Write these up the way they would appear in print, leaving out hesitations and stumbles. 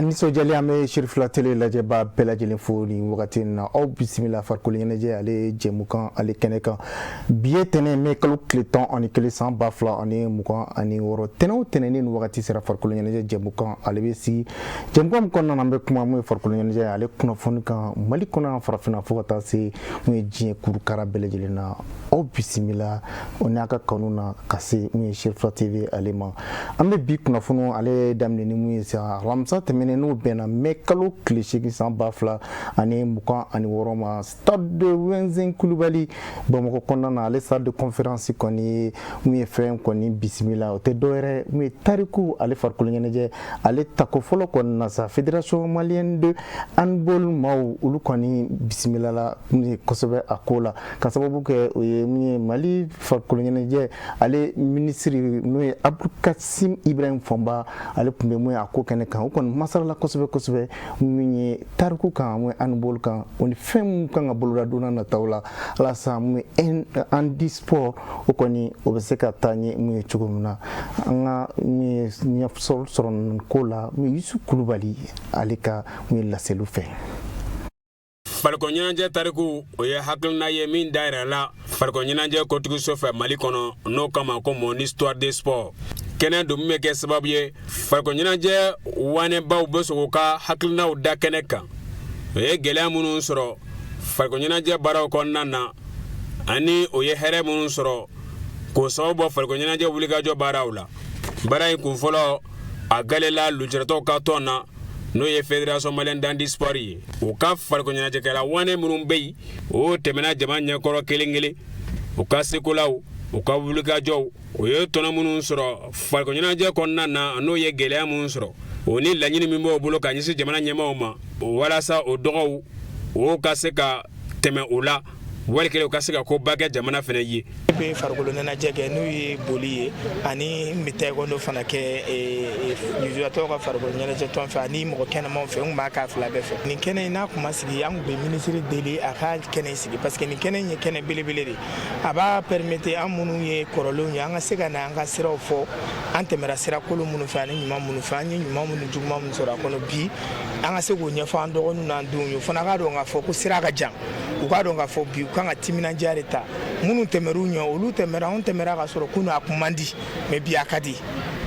An nisɔndiyalen, an bɛ Cherifila Télé lajɛba bɛɛ lajɛlen fo nin wagati in na. Aw bisimila farikolo ɲɛnajɛ ale jɛmukan ale kɛnɛ kan. Bi ye tɛnɛ, mɛ kalo tile 11, san 2026. Tɛnɛ o tɛnɛ ni nin wagati sera, farikolo ɲɛnajɛ jɛmukan ale bɛ sigi. Jɛmukan min kɔnɔna na, an bɛ kuma mun ye farikolo ɲɛnajɛ ale kunnafoni kan Mali kɔnɔ yan, farafinna, fo ka taa se mun ye diɲɛ kurukara bɛɛ lajɛlen na. Aw bisimila o n'a ka kanu na ka se mun ye Cherifila TV ale ma. An bɛ bi kunnafoni ale daminɛ ni mun ye sa, alamisa tɛmɛnen, n'o bɛnna mɛ kalo tile 8, san 2026 ma, stade de Wɛnzɛn Kulubali, Bamakɔ kɔnɔna na, ale salle de conférence kɔni ye mun ye fɛn kɔni bisimila. O tɛ dɔwɛrɛ mun ye tariku ale farikolo ɲɛnajɛ ale tako fɔlɔ kɔni na sa, Fédération malienne de handball maaw, olu kɔni bisimilala mun ye kosɛbɛ a ko la, ka sababu kɛ o ye mun ye Mali farikolo ɲɛnajɛ ale minisiri, n'o ye Abdulkasim Ibrahim Fɔnba, ale tun bɛ mun ye a ko kɛnɛ kan. O kɔni masalala kosɛbɛ kosɛbɛ mun ye tariku kan, mun ye handball kan, o ni fɛn mun kan ka boloda don n'a nataw la, walasa mun ye handisport o kɔni o bɛ se ka taa ɲɛ mun ye cogo min na. An ka mun ye ɲɛsɔrɔ sɔrɔ nin ko la, mun ye Yusu Kulubali ale ka mun ye laseliw fɛ. Farikolo ɲɛnajɛ tariku, o ye hakilina ye min dayɛlɛ la farikolo ɲɛnajɛ kotigiso fɛ Mali kɔnɔ, n'o kama ko Mon histoire de sport. Kɛnɛ don min bɛ kɛ sababu ye farikolo ɲɛnajɛ wanɛbaw bɛ sɔn k'u ka hakilinaw da kɛnɛ kan, o ye gɛlɛya minnu sɔrɔ farikolo ɲɛnajɛ baaraw kɔnɔna na, ani o ye hɛrɛ minnu sɔrɔ k'o sababu bɔ farikolo ɲɛnajɛ wulikajɔ baaraw la. Baara in kun fɔlɔ, a galela lujuratɔw ka tɔn na, n'o ye Fédération malienne d'handisport ye. U ka farikolo ɲɛnajɛkɛla wanɛ minnu bɛ yen, o tɛmɛna jama ɲɛkɔrɔ kelen kelen, u ka sekolaw, u ka wulikajɔw, o ye tɔnɔ minnu sɔrɔ farikolo ɲɛnajɛ kɔnɔna na, n'o ye gɛlɛya minnu sɔrɔ, o ni laɲini min b'o bolo ka ɲɛsin jamana ɲɛmaaw ma, walasa o dɔgɔw o ka se ka tɛmɛ o la, wali kelen u ka se ka koba kɛ jamana fana ye. Ne bɛ farikolo ɲɛnajɛ kɛ, n'o ye boli ye, ani n bɛ taekwondo fana kɛ lujuratɔw ka farikolo ɲɛnajɛ tɔn fɛ ani mɔgɔ kɛnɛmaw fɛ. N tun b'a k'a fila bɛɛ fɛ. Nin kɛnɛ in n'a kun ma sigi, an tun bɛ minisiri deli a ka kɛnɛ sigi, parce que nin kɛnɛ in ye kɛnɛ belebele de. A b'a permettre an minnu ye kɔrɔlenw ye, an ka se ka na an ka siraw fɔ, an tɛmɛra sira kolon minnu fɛ ani ɲuman minnu fɛ, an ye ɲuman minnu, juguman minnu sɔrɔ a kɔnɔ bi, an ka se k'o ɲɛfɔ an dɔgɔninw n'an denw ye. O fana k'a dɔn k'a fɔ ko sira ka jan, u k'a dɔn k'a fɔ bi u kan ka timinandiya de ta. Minnu tɛmɛr'u ɲɛ, olu tɛmɛra, anw tɛmɛra ka sɔrɔ kunun a kun man di, mais bi a ka di,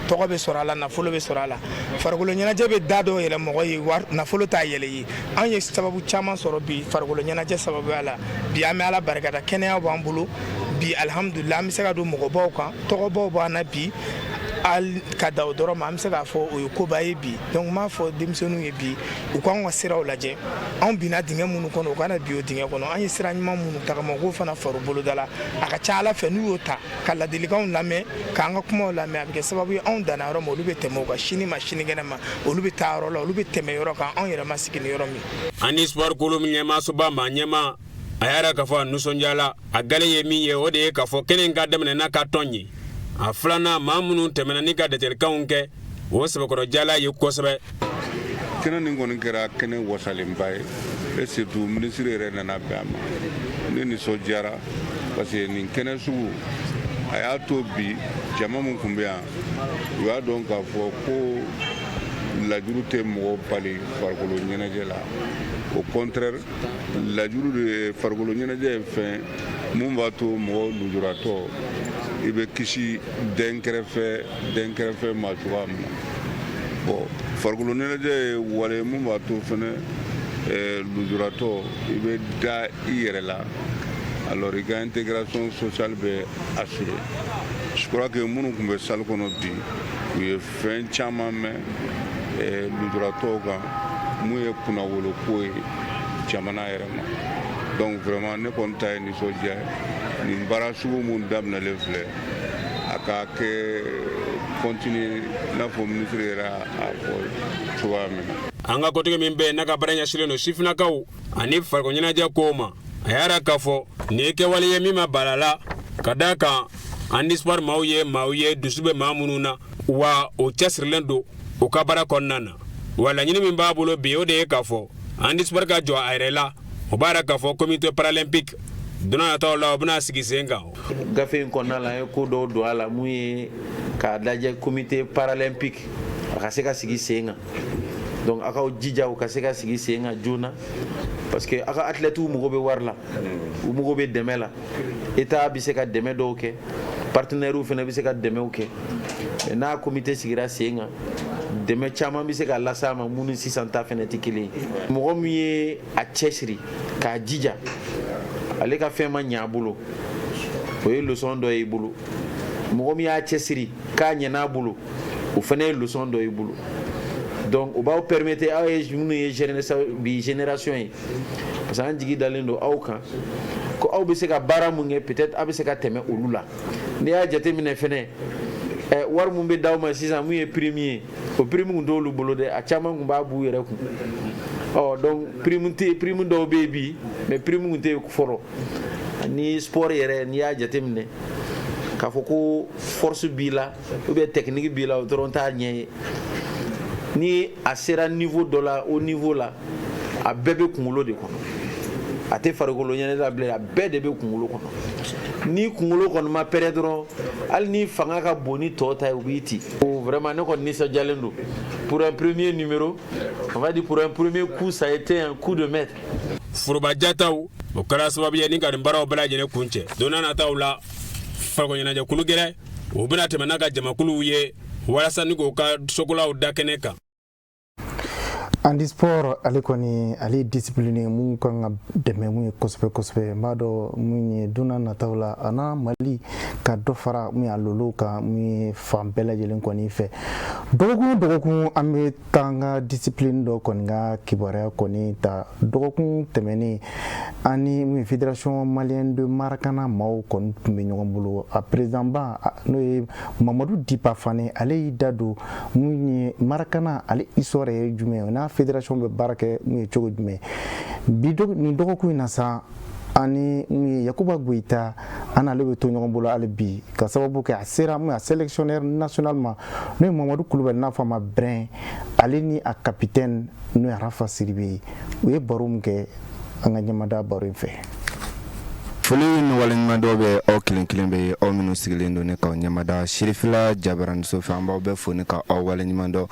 tɔgɔ bɛ sɔrɔ a la, nafolo bɛ sɔrɔ a la. Farikolo ɲɛnajɛ bɛ da dɔw yɛlɛ mɔgɔ ye, nafolo t'a yɛlɛ ye. An ye sababu caman sɔrɔ bi farikolo ɲɛnajɛ sababuya la. Bi an bɛ Ala barikada, kɛnɛya b'an bolo bi, alihamudulila, an bɛ se ka don mɔgɔbaw kan, tɔgɔbaw b'an na bi. Hali ka da o dɔrɔn ma, an bɛ se k'a fɔ o ye koba ye bi. Donc n b'a fɔ denmisɛnninw ye bi, u k'anw ka siraw lajɛ. Anw binna dingɛ minnu kɔnɔ, u kana bin o dingɛ kɔnɔ. An ye sira ɲuman minnu tagama, u k'o fana far'u boloda la. A ka ca Ala fɛ, n'u y'o ta ka ladilikanw lamɛn, k'an ka kumaw lamɛn, a bɛ kɛ sababu ye anw danna yɔrɔ min, olu bɛ tɛmɛ o kan sini ma, sinikɛnɛ ma, olu bɛ taa yɔrɔ la, olu bɛ tɛmɛ yɔrɔ kan anw yɛrɛ ma sigi ni yɔrɔ min. Handisport kulu ɲɛmaasoba maa ɲɛmaa, a y'a yira k'a fɔ a nisɔndiyala. A gale ye min ye, o de ye k'a fɔ kɛnɛ in ka daminɛ n'a ka tɔn ye. A filanan, maa minnu tɛmɛna ni ka datɛlikanw kɛ, o sɛbɛkɔrɔ diyala ye kosɛbɛ. Kɛnɛ nin kɔni kɛra kɛnɛ wasalenba ye, et surtout minisiri yɛrɛ nana bɛn a ma. Ne nisɔndiyara parce que nin kɛnɛ sugu a y'a to bi jama min tun bɛ yan, u y'a dɔn k'a fɔ ko lajuru tɛ mɔgɔ bali farikolo ɲɛnajɛ la. Au contraire, lajuru de ye farikolo ɲɛnajɛ ye, fɛn mun b'a to mɔgɔ lujuratɔ i bɛ kisi dɛnkɛrɛfɛ ma cogoya min na. Bon, farikolo ɲɛnajɛ ye wale mun b'a to fɛnɛ lujuratɔ i bɛ da i yɛrɛ la, alors i ka intégration sociale bɛ assurer. Je crois que minnu tun bɛ salle kɔnɔ bi, u ye fɛn caman mɛn lujuratɔw kan, mun ye kunnawolo ko ye jamana yɛrɛ ma. Donc vraiment, ne kɔni ta ye nisɔndiya ye. Nin baara sugu mun daminɛlen filɛ, a ka kɛ continuer i n'a fɔ minisiri yɛrɛ y'a fɔ cogoya min na. An ka kotigi min bɛ yen n'a ka baara ɲɛsinnen don sifinnakaw ani farikolo ɲɛnajɛ kow ma, a y'a yira k'a fɔ nin ye kɛwale ye min ma bala la, ka d'a kan handisport maaw ye maaw ye dusu bɛ maa minnu na, wa o cɛsirilen don u ka baara kɔnɔna na. Wa laɲini min b'a bolo bi, o de ye k'a fɔ handisport ka jɔ a yɛrɛ la. O b'a yira k'a fɔ comité paralympique don nataw la, o bɛna sigi sen kan. Gafe in kɔnɔna la, an ye ko dɔw don a la, mun ye k'a lajɛ comité paralympique a ka se ka sigi sen kan. Donc aw k'aw jija u ka se ka sigi sen kan joona, parce que aw ka athlètes mago bɛ wari la, u mago bɛ dɛmɛ la. État bɛ se ka dɛmɛ dɔw kɛ, partenaires fana bɛ se ka dɛmɛw kɛ, mais n'a comité sigira sen kan, dɛmɛ caman bɛ se ka lase a ma minnu sisan ta fana tɛ kelen ye. Mɔgɔ min ye a cɛsiri k'a jija, ale ka fɛn ma ɲɛ a bolo, o ye leçon dɔ ye i bolo. Mɔgɔ min y'a cɛsiri k'a ɲɛna a bolo, o fana ye leçon dɔ ye i bolo. Donc o b'aw permettre, aw ye minnu ye bi génération ye, parce que an jigi dalen don aw kan ko aw bɛ se ka baara mun kɛ, peut-être aw bɛ se ka tɛmɛ olu la. N'i y'a jateminɛ fɛnɛ, wari mun bɛ d'aw ma sisan, mun ye prime ye, o prime kun t'olu bolo dɛ, a caman kun b'a b'u yɛrɛ kun. Ɔ donc prime tɛ, prime dɔw bɛ yen bi, mais prime kun tɛ yen fɔlɔ. Ni sport yɛrɛ, n'i y'a jateminɛ k'a fɔ ko force b'i la ou bien technique b'i la, o dɔrɔn t'a ɲɛ ye. Ni a sera niveau dɔ la, au niveau la, a bɛɛ bɛ kunkolo de kɔnɔ, a tɛ farikolo ɲɛnajɛ la bilen, a bɛɛ de bɛ kunkolo kɔnɔ. Ni kunkolo kɔni ma pɛrɛ dɔrɔn, hali ni fanga ka bon ni tɔw ta ye, u b'i ci. Vraiment, ne kɔni nisɔndiyalen don. Pour un premier numéro, on va dire pour un premier coup, ça a été un coup de maître. Foroba jataw, o kɛra sababu ye ni ka nin baaraw bɛɛ lajɛlen kun cɛ. Don n'a nataw la, farikolo ɲɛnajɛkulu gɛrɛ o bɛna tɛmɛ n'a ka jamakuluw ye walasa ni k'o ka sokolaw da kɛnɛ kan. Handisport, ale kɔni, ale ye discipline mun kan ka dɛmɛ mun ye kosɛbɛ kosɛbɛ. N b'a dɔn mun ye, don n'a nataw la, a n'a Mali ka dɔ fara mun ye a lolow kan, mun ye fan bɛɛ lajɛlen kɔni fɛ. Dɔgɔkun o dɔgɔkun, an bɛ taa an ka discipline dɔ kɔni ka kibaruya kɔni ta. Dɔgɔkun tɛmɛnen, an ni mun ye Fédération malienne de Maracana maaw kɔni tun bɛ ɲɔgɔn bolo. A président ba, n'o ye Mamadu Dipa Fane, ale y'i da don mun ye Maracana, ale histoire ye jumɛn ye, n'a fédération bɛ baara kɛ mun ye cogo jumɛn. Bi, nin dɔgɔkun in na sa, ani mun ye Yakuba Goyita, an n'ale bɛ to ɲɔgɔn bolo hali bi, ka sababu kɛ a sera mun ye a sélectionneur national ma, n'o ye Mamadu Kulubali, n'a fɔ a ma Brun, ale ni a capitaine, n'o ye Arafa Sidibe ye. U ye baro min kɛ, an ka ɲɛmada baro in fɛ. Foli ni waleɲuman dɔw bɛ aw kelen kelen bɛ ye, aw minnu sigilen don ne k'aw ɲɛmada Sirifila Jabaraniso fɛ. An b'aw bɛɛ fo ni ka aw waleɲuman dɔn.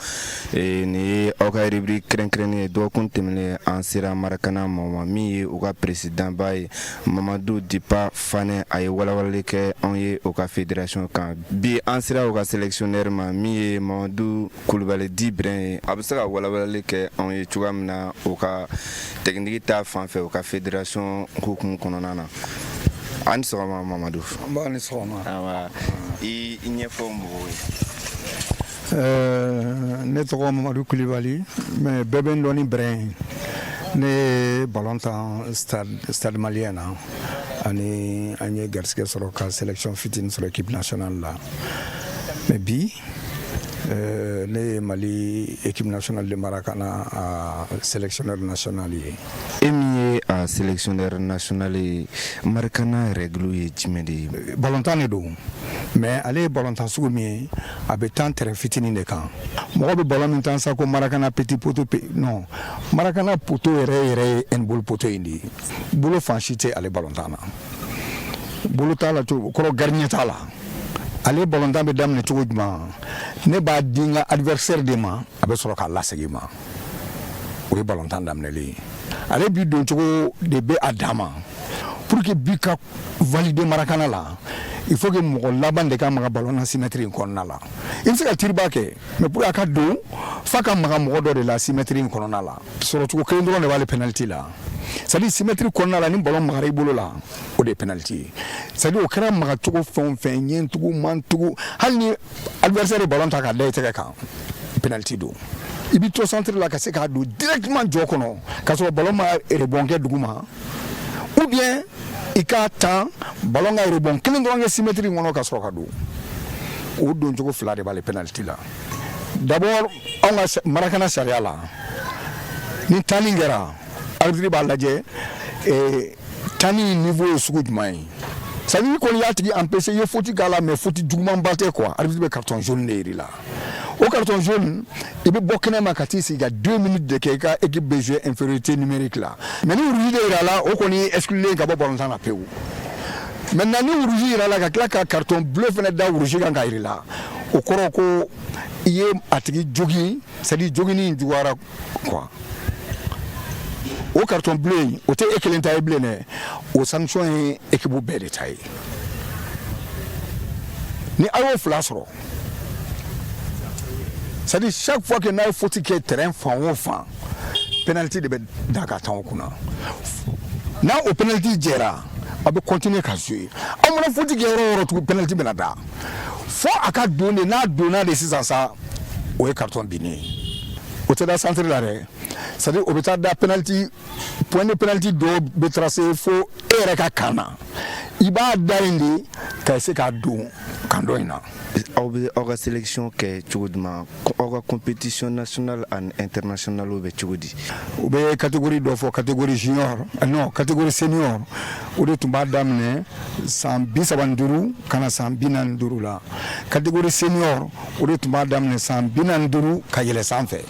Nin ye aw ka rubrique kɛrɛnkɛrɛnnen ye. Dɔgɔkun tɛmɛnen, an sera Marakana mɔgɔ ma min ye u ka président ba ye, Mamadu Dipa Fanɛ. A ye walawalali kɛ anw ye u ka fédération kan. Bi, an sera u ka sélectionneur ma, min ye Mamadu Kulubali dit Brun ye. A bɛ se ka walawalali kɛ anw ye cogoya min na u ka technique ta fan fɛ, u ka fédération hukumu kɔnɔna na. A ni sɔgɔma, Mamadu. N b'a ni sɔgɔma. Awa, i ɲɛfɔ mɔgɔw ye. Ne tɔgɔ Mamadu Kulibali, mais bɛɛ bɛ n dɔn ni Brun ye. Ne ye ballon tan Stade Malien na, ani an ye garisɛgɛ sɔrɔ ka sélection fitinin sɔrɔ équipe nationale la. Mais bi, ne ye Mali équipe nationale de Maracana a sélectionneur national ye. E min ye a sélectionneur national ye, Maracana règle ye jumɛn de ye? Ballon tan de don, mais ale ye ballon tan sugu min ye, a bɛ tan terrain fitinin de kan. Mɔgɔ bɛ ballon min tan sa ko Maracana petit poteau, non, Maracana poteau yɛrɛ yɛrɛ ye handball poteau in de ye. Bolo fan si tɛ ale ballon tan na, bolo t'a la cogo kɔrɔ, gardien t'a la. Ale ballon tan bɛ daminɛ cogo jumɛn? Ne b'a di n ka adversaire de ma, a bɛ sɔrɔ k'a lasegin ma. O ye ballon tan daminɛlen ye. Ale bi don cogo de bɛ a dan ma. Pour que bi ka valider Maracana la, il faut que mɔgɔ laban de ka maga ballon na 6 mètres in kɔnɔna la. I bɛ se ka tiriba kɛ, mais pour a ka don, f'a ka maga mɔgɔ dɔ de la 6 mètres in kɔnɔna la. Sɔrɔcogo kelen dɔrɔn de b'ale penalty la, c'est à dire 6 mètres kɔnɔna la, ni ballon magara i bolo la, o de ye penalty ye. C'est à dire o kɛra magacogo fɛn o fɛn, ɲɛtugu mantugu, hali ni adversaire ye ballon ta k'a da i tɛgɛ kan, penalty don. I bɛ to centre la ka se k'a don directement jɔ kɔnɔ k'a sɔrɔ ballon ma rebond kɛ dugu ma, ou bien i k'a tan, ballon ka rebond kelen dɔrɔn kɛ 6 mètres in kɔnɔ ka sɔrɔ ka don. O don cogo fila de b'ale penalty la. D'abord, anw ka Marakana sariya la, ni tanni kɛra, arbitre b'a lajɛ tanni niveau ye sugu jumɛn ye. C'est à dire i kɔni y'a tigi empêcher, i ye faute k'a la, mais faute jugumanba tɛ quoi, arbitre bɛ carton jaune de yir'i la. O carton jaune, i bɛ bɔ kɛnɛ ma ka t'i sigi ka 2 minutes de kɛ, i ka équipe bɛ jouer infériorité numérique la. Mais ni rouge de yira la, o kɔni exclulen ka bɔ ballon na pewu. Maintenant, ni rouge yira la ka tila ka carton bleu fana da rouge kan ka yir'i la, o kɔrɔ ko I ye a tigi jogin, c'est à dire jogini in juguyara quoi. O carton bleu in, o tɛ e kelen ta ye bilen dɛ, o sanction ye équipe bɛɛ de ta ye. Ni a y'o fila sɔrɔ, c'est à dire chaque fois que n'a ye faute kɛ terrain fan o fan, penalty de bɛ da ka taa o kunna. N'a o penalty jɛra, a bɛ continuer ka jouer. Aw mana faute kɛ yɔrɔ o yɔrɔ tugun, penalty bɛna da fo a ka don de. N'a donna de sisan sa, o ye carton binnen ye. O tɛ da centre la dɛ, c'est à dire o bɛ taa da penalty point de penalty dɔw bɛ tracer fo e yɛrɛ ka kan na. I b'a da yen de ka se k'a don kan dɔ in na. Aw bɛ aw ka sélection kɛ cogo jumɛn? Aw ka compétition nationale ani internationale bɛ cogo di? U bɛ catégorie dɔ fɔ, catégorie junior, non, catégorie senior. O de tun b'a daminɛ san 35 ka na san 45 la. Catégorie senior, o de tun b'a daminɛ san 45 ka yɛlɛ sanfɛ,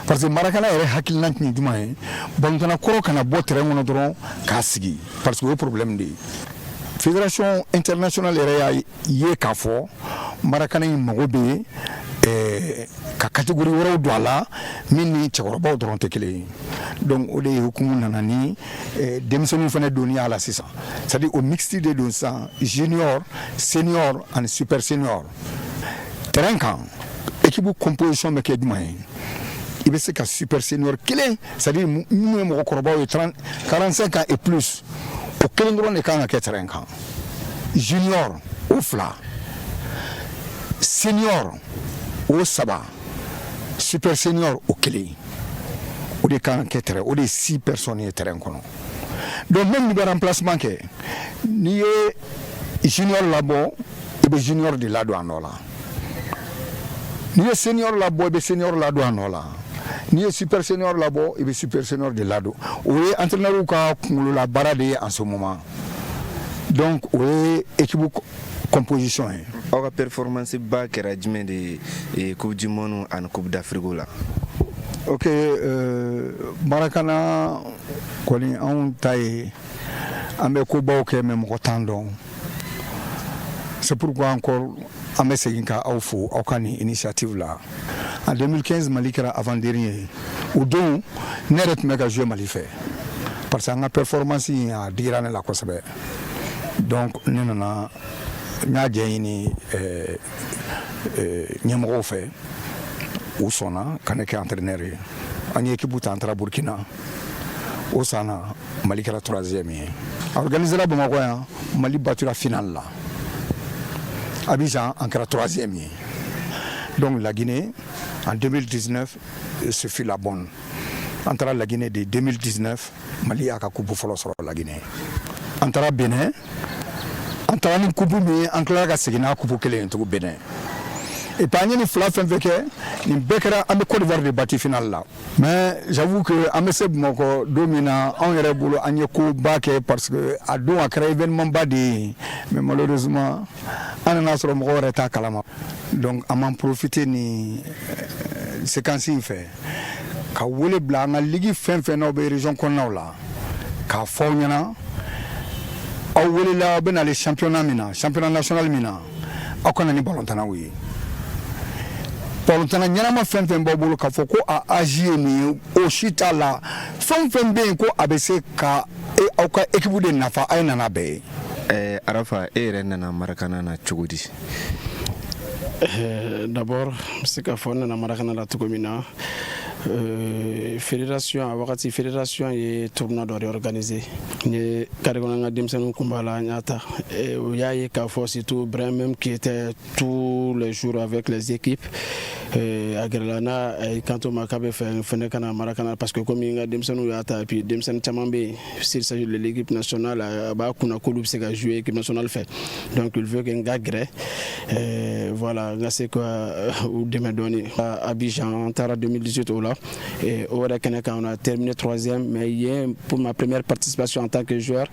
parce que Marakana yɛrɛ hakilina tun ye jumɛn ye? Balontanna kɔrɔ kana bɔ terrain kɔnɔ dɔrɔn k'a sigi, parce que o ye problème de ye. Fédération internationale yɛrɛ y'a ye k'a fɔ Marakana in mago bɛ ka catégorie wɛrɛw don a la min ni cɛkɔrɔbaw dɔrɔn tɛ kelen ye. Donc o de ye hukumu nana ni denmisɛnninw fana donni a la sisan, c'est à dire o mixte de don sisan, junior, senior ani super senior. Terrain kan, équipe composition bɛ kɛ jumɛn ye? I bɛ se ka super senior kelen, c'est à dire minnu ye mɔgɔkɔrɔbaw ye, 30, 45 ans et plus, o kelen dɔrɔn de kan ka kɛ terrain kan. Junior, o fila, senior, o saba, super senior, o kelen, o de kan ka kɛ terrain. O de ye six personnes ye terrain kɔnɔ. Donc même n'i bɛ remplacement kɛ, n'i ye junior labɔ, i bɛ junior de ladon a nɔ la. N'i ye senior labɔ, i bɛ senior ladon a nɔ la. N'i ye super senior labɔ, i bɛ super senior de ladon. O ye entraîneur ka kunkolola baara de ye en ce moment. Donc o ye équipe composition ye. Aw ka performance ba kɛra jumɛn de ye Coupe du monde ani Coupe d'Afrique la? Ok, Marakana kɔni, anw ta ye an bɛ kobaw kɛ, mais mɔgɔ t'an dɔn. C'est pourquoi encore an bɛ segin ka aw fo aw ka nin initiative la. En 2015, Mali kɛra avant dernier ye. O don ne yɛrɛ tun bɛ ka jouer Mali fɛ, parce que an ka performance in a digira ne la kosɛbɛ. Donc ne nana, n y'a jɛ ɲini ɲɛmɔgɔw fɛ, u sɔnna ka ne kɛ entraîneur ye. An ye équipe ta, an taara Burkina. O san na, Mali kɛra troisième ye. A organisera Bamakɔ yan, Mali battura finale la. Abidjan, an kɛra troisième ye. Donc la Guinée en 2019, ce fut la bonne. An taara la Guinée de 2019, Mali y'a ka coupe fɔlɔ sɔrɔ la Guinée. An taara Benin, an taara ni coupe min ye, an tilala ka segin n'a coupe kelen ye tugun Benin. Et puis an ye nin fila fɛn fɛn kɛ, nin bɛɛ kɛra an bɛ Côte d'Ivoire de battu finale la. Mais j'avoue que an bɛ se Bamakɔ don min na, anw yɛrɛ bolo an ye koba kɛ, parce que a don a kɛra événement ba de ye. Mais malheureusement, an nana sɔrɔ mɔgɔw yɛrɛ t'a kalama. Donc an m'an profiter nin séquence in fɛ ka wele bila an ka ligue fɛn fɛn n'aw bɛ région kɔnɔnaw la, k'a fɔ aw ɲɛna: aw welela, aw bɛ nalen championnat min na, championnat national min na, aw ka na ni balontannaw ye. Balontanna ɲɛnama fɛn fɛn b'aw bolo, k'a fɔ ko a âge ye nin ye, o si t'a la, fɛn o fɛn bɛ yen ko a bɛ se ka aw ka équipe de nafa, a ye nana bɛɛ ye. Arafa, e yɛrɛ nana Marakana na cogo di? D'abord, n bɛ se k'a fɔ n nana Marakana la cogo min na, fédération a wagati, fédération ye tournoi dɔ de organiser. N ye carré kɔnɔ, n ka denmisɛnninw kun b'a la, n y'a ta. O y'a ye k'a fɔ surtout Brun même qui était tous les jours avec les équipes, a gɛrɛla n'a a y'i kanto ma k'a bɛ fɛ n fɛnɛ ka na Marakana, parce que komi n ka denmisɛnninw y'a ta, et puis denmisɛnnin caman bɛ yen, s'il s'agit de l'équipe nationale, a b'a kunna k'olu bɛ se ka jouer équipe nationale fɛ. Donc il veut que n ka gɛrɛ, voilà, n ka se ka u dɛmɛ dɔɔni. Abidjan, an taara 2018, o la o yɛrɛ kɛnɛ kan, on a terminé troisième. Mais yen, pour ma première participation en tant que joueur,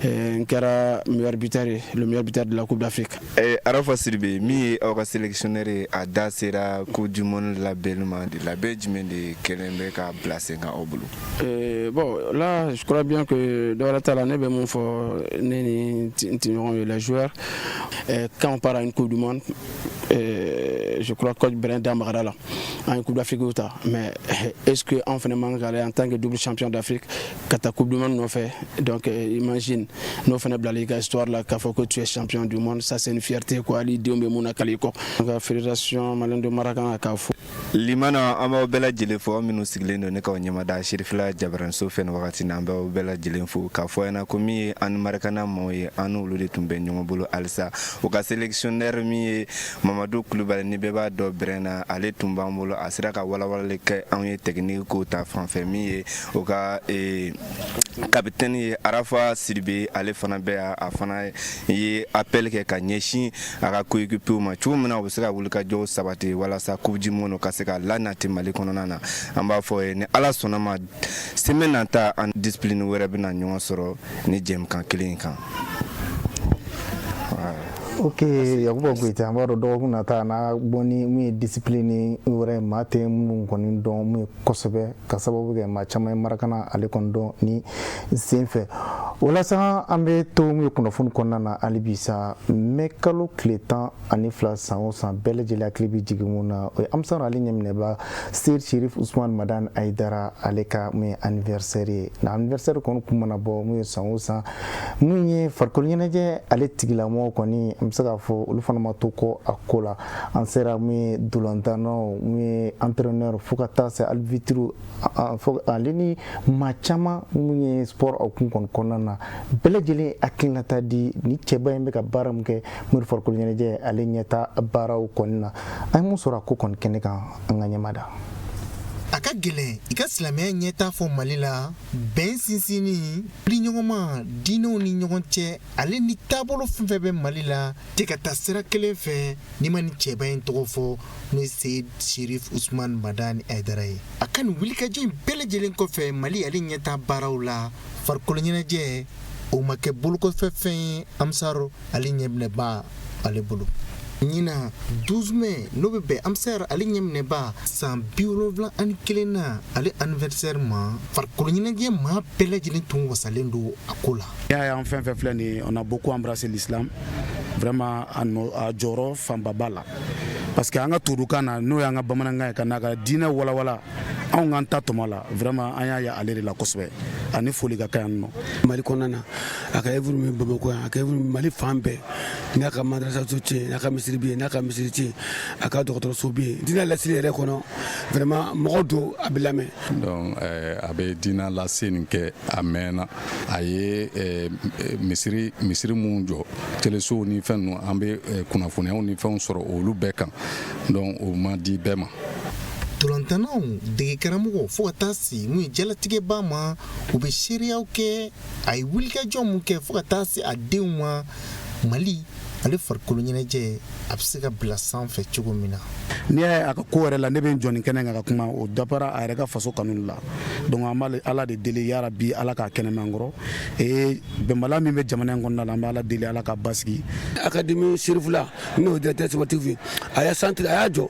n kɛra meilleur buteur ye, le meilleur buteur de la Coupe d'Afrique. Arafa Sidibe, min ye aw ka sélectionneur ye, a da sera Coupe du monde labɛnni ma. Labɛn jumɛn de kɛlen bɛ ka bila sen kan aw bolo? Bon, là, je crois bien que dɔwɛrɛ t'a la, ne bɛ mun fɔ ne ni n tɔɲɔgɔnw ye, les joueurs, quand on part à une Coupe du monde, Je crois coach Brin da magara la, an ye Coupe d'Afrique ta, mais est-ce que an fana man kan en tant que double champion d'Afrique ka taa Coupe du monde nɔfɛ? Donc imagine n'o fana bilala i ka histoire la k'a fɔ que tu es champion du monde, ça c'est une fierté quoi, hali denw bɛ mun na kali kɔ. Ka Fédération malienne de Maracana k'a fɔ. Limana, an b'aw bɛɛ lajɛlen fo, aw minnu sigilen don ne k'aw ɲɛmada Sirifila jabaranso fɛ nin wagati na. An b'aw bɛɛ lajɛlen fo k'a fɔ ɲɛna ko min ye an ni Marakana maaw ye, an n'olu de tun bɛ ɲɔgɔn bolo halisa. O ka sélectionneur min ye Mamadu Kulubali, ni bɛɛ b'a dɔn Bɛrɛn na, ale tun b'an bolo. A sera ka walawalali kɛ anw ye technique ko ta fanfɛ. Min ye o ka capitaine ye Arafa Sidibe, ale fana bɛ yan. A fana ye appel kɛ ka ɲɛsin a ka coéquipier ma cogo min na u bɛ se ka wulikajɔw sabati walasa Coupe du monde ka se ka lanati Mali kɔnɔna na. An b'a fɔ ye, ni Ala sɔnna ma, semaine nata, an discipline wɛrɛ bɛna ɲɔgɔn sɔrɔ ni jɛmukan kelen in kan. Ok, Yakuba Goyita, an b'a dɔn dɔgɔkun nata n'a bɔ ni mun ye discipline wɛrɛ, maa tɛ minnu kɔni dɔn mun ye kosɛbɛ, ka sababu kɛ maa caman ye Marakana ale kɔni dɔn ni sen fɛ. Walasa an bɛ to mun ye kunnafoni kɔnɔna na hali bi sa, mɛ kalo tile 12 san o san, bɛɛ lajɛlen hakili bɛ jigin mun na, o ye Ansar ale ɲɛminɛba Seyid Sherif Usman Madan Ayidara ale ka mun ye anniversaire ye. Na anniversaire kɔni kun mana bɔ mun ye san o san, mun ye farikolo ɲɛnajɛ ale tigilamɔgɔ kɔni, an bɛ se k'a fɔ olu fana ma to kɔ a ko la. An sera mun ye dolantannaw, mun ye entraîneur, fo ka taa se arbitre, ale ni maa caman mun ye sport a kun kɔni kɔnɔna na, bɛɛ lajɛlen hakilinata di ni cɛba in bɛ ka baara min kɛ mun ye farikolo ɲɛnajɛ ale ɲɛta baaraw kɔni na. An ye mun sɔrɔ a ko kɔni kɛnɛ kan, an ka ɲɛma da. A ka gɛlɛn i ka silamɛya ɲɛta fɔ Mali la, bɛn sinsinni ɲɔgɔnma diinɛw ni ɲɔgɔn cɛ, ale ni taabolo fɛn fɛn bɛ Mali la tɛ ka taa sira kelen fɛ n'i ma ni cɛba in tɔgɔ fɔ, n'o ye Seyid Sherif Usman Madani Ayidara ye. A ka nin wulikajɔ in bɛɛ lajɛlen kɔfɛ Mali ale ɲɛta baaraw la, farikolo ɲɛnajɛ o ma kɛ bolokɔfɛ fɛn ye Ansar ale ɲɛminɛba ale bolo. Ɲinan 12 mai, n'o bɛ bɛn Ansar ale ɲɛminɛba san 71 na ale anniversaire ma, farikolo ɲɛnajɛ maa bɛɛ lajɛlen tun wasalen don a ko la. N'i y'a ye an fɛn fɛn filɛ nin ye, on a beaucoup embrassé l'islam, vraiment a nɔ a jɔyɔrɔ fanba b'a la, parce que an ka tubabukan na, n'o y'an ka bamanankan ye, ka n'a ka diinɛ walawala anw k'an ta tɔmɔ la, vraiment an y'a ye ale de la kosɛbɛ, ani foli ka kan yan nɔ. Mali kɔnɔna na, a ka œuvre min Bamakɔ yan, a ka œuvre Mali fan bɛɛ, n'a ka madrasaso cɛ yen, n'a ka misiri bɛ yen, n'a ka misiri cɛ yen, a ka dɔgɔtɔrɔso bɛ yen, diinɛ lasiri yɛrɛ kɔnɔ, vraiment mɔgɔ don a bɛ lamɛn. Donc a bɛ diinɛ lase nin kɛ a mɛnna. A ye misiri mun jɔ, telesow ni fɛn ninnu, an bɛ kunnafoniyaw ni fɛnw sɔrɔ olu bɛɛ kan. Donc o ma di bɛɛ ma. Dolantannaw, dege karamɔgɔ, fo ka taa se mun ye jalatigɛba ma, u bɛ seereyaw kɛ a ye wulikajɔ mun kɛ fo ka taa se a denw ma, Mali ale farikolo ɲɛnajɛ a bɛ se ka bila sanfɛ cogo min na. N'i y'a ye a ka ko yɛrɛ la, ne bɛ n jɔ nin kɛnɛ kan ka kuma, o dabara a yɛrɛ ka faso kanu la. Donc an b'a Ala de deli, yarabi Ala k'a kɛnɛma an kɔrɔ. Ee, bɛnbaliya min bɛ jamana in kɔnɔna la, an bɛ Ala deli, Ala ka basigi. Académie Serifula, n'o ye directeur sportif ye, a y'a centre, a y'a jɔ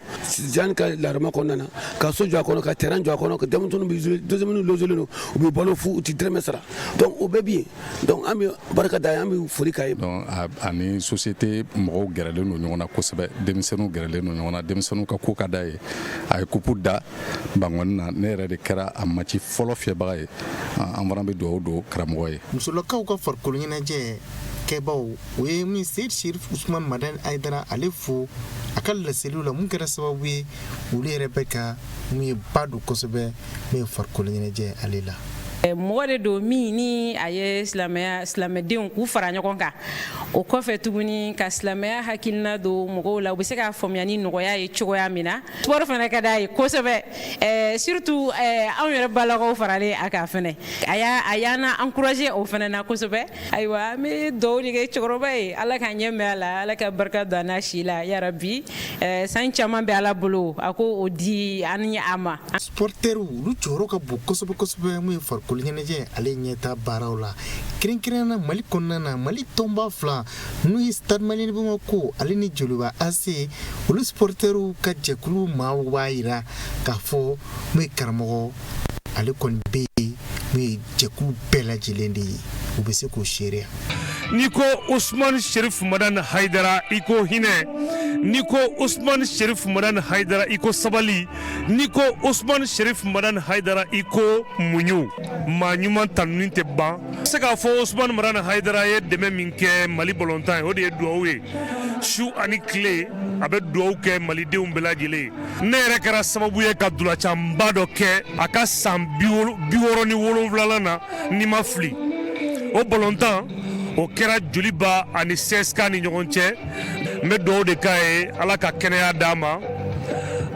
Jeanne ka larama kɔnɔna na, ka so jɔ a kɔnɔ, ka terrain jɔ a kɔnɔ, ka denmisɛnninw bɛ, denmisɛnninw logelen don, u bɛ balo fu, u ti dɛrɛmɛ sara. Donc o bɛɛ bɛ yen. Donc an bɛ barika da ye, an bɛ foli k'a ye. Donc ani société mɔgɔw gɛrɛlen don ɲɔgɔn na kosɛbɛ, denmisɛnninw gɛrɛlen don ɲɔgɔn na, denmisɛnninw ka ko ka d'a ye. A ye coupe da Bankɔni na, ne yɛrɛ de kɛra a match fɔlɔ fiyɛbaga ye. An fana bɛ dugawu don karamɔgɔ ye. Musolakaw ka farikolo ɲɛnajɛ kɛbaw, o ye min Seyid Sherif Usman Madani Ayidara ale fo a ka laseliw la, mun kɛra sababu ye olu yɛrɛ bɛ ka mun ye ba don kosɛbɛ mun ye farikolo ɲɛnajɛ ale la. Mɔgɔ de don min ni a ye silamɛya, silamɛdenw k'u fara ɲɔgɔn kan, o kɔfɛ tuguni ka silamɛya hakilina don mɔgɔw la, u bɛ se k'a faamuya ni nɔgɔya ye cogoya min na. Sport fana ka d'a ye kosɛbɛ, surtout anw yɛrɛ balakaw faralen a kan fɛnɛ, a y'a a y'an encouragé o fana na kosɛbɛ. Ayiwa, an bɛ dugawu de kɛ cɛkɔrɔba ye, Ala k'a ɲɛ mɛn a la, Ala ka barika don a n'a si la, yarabi. San caman bɛ Ala bolo, a ko o di an ni a ma. Supporters, olu jɔyɔrɔ ka bon kosɛbɛ kosɛbɛ mun ye farikolo ɲɛnajɛ ale ɲɛta baaraw la, kɛrɛnkɛrɛnnenya na Mali kɔnɔna na. Mali tɔnba fila, n'u ye Stade Malien de Bamako ale ni Joliba AC, olu supporters ka jɛkulu maaw b'a yira k'a fɔ mun ye karamɔgɔ ale kɔni bɛ yen, mun ye jɛkulu bɛɛ lajɛlen de ye, u bɛ se k'o seereya. N'i ko Usumani Sherif Madani Hayidara, i ko hinɛ. N'i ko Usumani Sherif Madani Hayidara, i ko sabali. N'i ko Usumani Sherif Madani Hayidara, i ko muɲu. Maa ɲuman tanuni tɛ ban. Se k'a fɔ Usumani Madani Hayidara ye dɛmɛ min kɛ Mali balontan ye, o de ye duwawu ye. Su ani tile, a bɛ duwawu kɛ malidenw bɛɛ lajɛlen ye. Ne yɛrɛ kɛra sababu ye ka dulacanba dɔ kɛ a ka san 67lan na, n'i ma fili. O balontan o kɛra Joliba ani CSK ni ɲɔgɔn cɛ. N bɛ dugawu de k'a ye, Ala ka kɛnɛya d'a ma,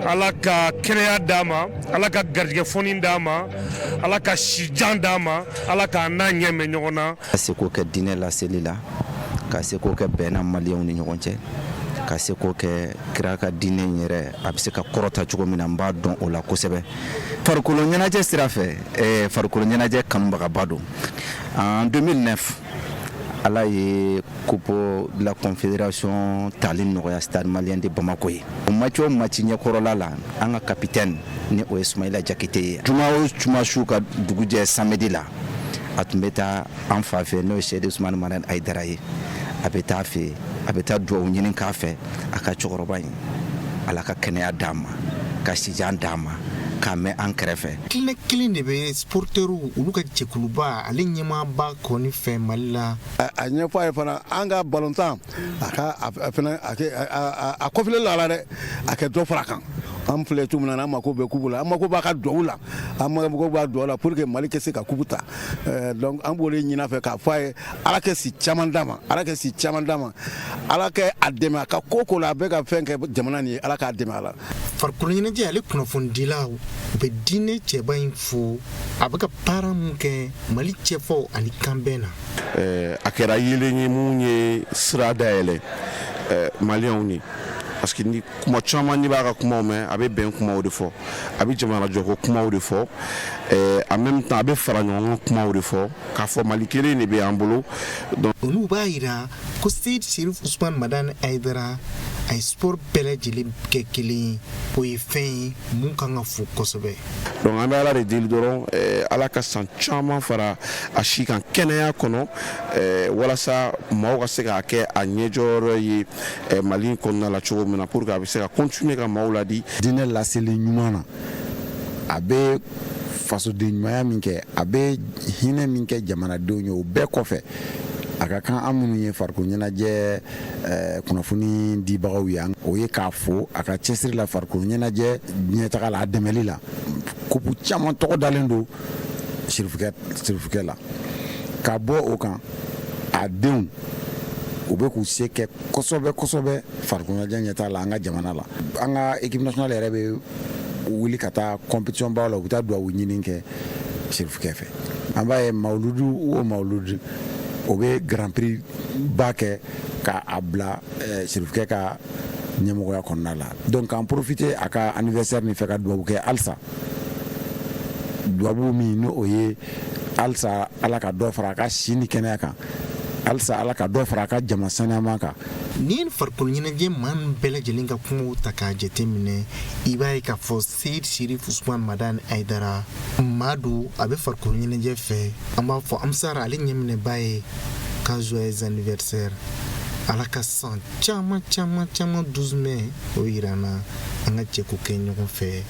Ala ka kɛnɛya d'a ma, Ala ka garijɛgɛ fɔni d'a ma, Ala ka sijan d'a ma, Ala k'a n'a ɲɛ mɛn ɲɔgɔn na. Ka seko kɛ diinɛ laseli la, ka seko kɛ bɛn na maliyɛnw ni ɲɔgɔn cɛ, ka seko kɛ kira ka diinɛ in yɛrɛ a bɛ se ka kɔrɔta cogo min na, n b'a dɔn o la kosɛbɛ. Farikolo ɲɛnajɛ sira fɛ, farikolo ɲɛnajɛ kanubagaba don. En 2009, Ala ye Coupe de la Confédération tali nɔgɔya Stade Malien de Bamako ye. O match, o match ɲɛkɔrɔla la, an ka capitaine ni o ye Sumayila Jakite ye, juma o juma su ka dugu jɛ samedi la, a tun bɛ taa an fa fɛ, n'o ye Seyidi Usumani Madani Hayidara ye. A bɛ taa fɛ, a bɛ taa dugawu ɲini k'a fɛ, a ka cɛkɔrɔba in, Ala ka kɛnɛya d'a ma, ka sijan d'a ma, k'a mɛn an kɛrɛfɛ. Hakilina kelen de bɛ sporteurw olu ka jɛkuluba ale ɲɛmaaba kɔni fɛ Mali la. A ɲɛfɔ a ye fana, an ka balontan, a ka a fana a kɔfilen la dɛ, a kɛ dɔ fara a kan. An filɛ cogo min na, an mako bɛ kupu la, an mako b'a ka duwawu la, an mako b'a duwawu la pour que Mali ka se ka kupu ta. Donc an b'o de ɲini a fɛ k'a fɔ a ye, Ala kɛ si caman d'a ma, Ala kɛ si caman d'a ma, Ala kɛ a dɛmɛ a ka ko ko la. A bɛ ka fɛn kɛ jamana nin ye, Ala k'a dɛmɛ a la. Farikolo ɲɛnajɛ ale kunnafonidilaw, u bɛ diinɛ cɛba in fo, a bɛ ka baara mun kɛ Mali cɛfɔ ani kanbɛn na. A kɛra yelen ye mun ye sira dayɛlɛ maliyɛnw ye, parce que ni kuma caman, n'i b'a ka kumaw mɛn, a bɛ bɛn kumaw de fɔ, a bɛ jamanajɔko kumaw de fɔ, en même temps a bɛ fara ɲɔgɔn kan kumaw de fɔ, k'a fɔ Mali kelen de bɛ an bolo. Donc olu b'a yira ko Seyidi Sherif Usumani Madani Hayidara, a ye sport bɛɛ lajɛlen kɛ kelen ye. O ye fɛn ye mun kan ka fo kosɛbɛ. Donc an bɛ Ala de deli dɔrɔn, Ala ka san caman fara a si kan kɛnɛya kɔnɔ, walasa maaw ka se k'a kɛ a ɲɛjɔyɔrɔ ye Mali kɔnɔna la cogo min na, pour que a bɛ se ka continuer ka maaw ladi. Diinɛ laseli ɲuman na, a bɛ fasoden ɲumanya min kɛ, a bɛ hinɛ min kɛ jamanadenw ye, o bɛɛ kɔfɛ, a ka kan an minnu ye farikolo ɲɛnajɛ kunnafoni dibagaw ye, o ye k'a fo a ka cɛsiri la farikolo ɲɛnajɛ ɲɛtaga la, a dɛmɛli la. Kupu caman tɔgɔ dalen don sirifukɛ la. Ka bɔ o kan, a denw, u bɛ k'u se kɛ kosɛbɛ kosɛbɛ farikolo ɲɛnajɛ ɲɛtaga la an ka jamana la. An ka équipe nationale yɛrɛ bɛ wuli ka taa compétition baw la, u bɛ taa duwawu ɲini kɛ sirifukɛ fɛ. An b'a ye mawuludu o mawuludu, o bɛ grand prix ba kɛ k'a bila sirifukɛ ka ɲɛmɔgɔya kɔnɔna la. Donc k'an profiter a ka anniversaire nin fɛ ka duwawu kɛ halisa, duwawu min n'o o ye halisa Ala ka dɔ fara a ka si ni kɛnɛya kan, halisa Ala ka dɔ fara a ka jama saniyama kan. Ni ye farikolo ɲɛnajɛ maa ninnu bɛɛ lajɛlen ka kumaw ta k'a jateminɛ, i b'a ye k'a fɔ Seyidi Sherif Usumani Madani Hayidara maa don, a bɛ farikolo ɲɛnajɛ fɛ. An b'a fɔ Ansar ale ɲɛminɛba ye ka joyeux anniversaire, Ala ka san caman caman caman 12 mai o yira an na, an ka jɛ k'o kɛ ɲɔgɔn fɛ.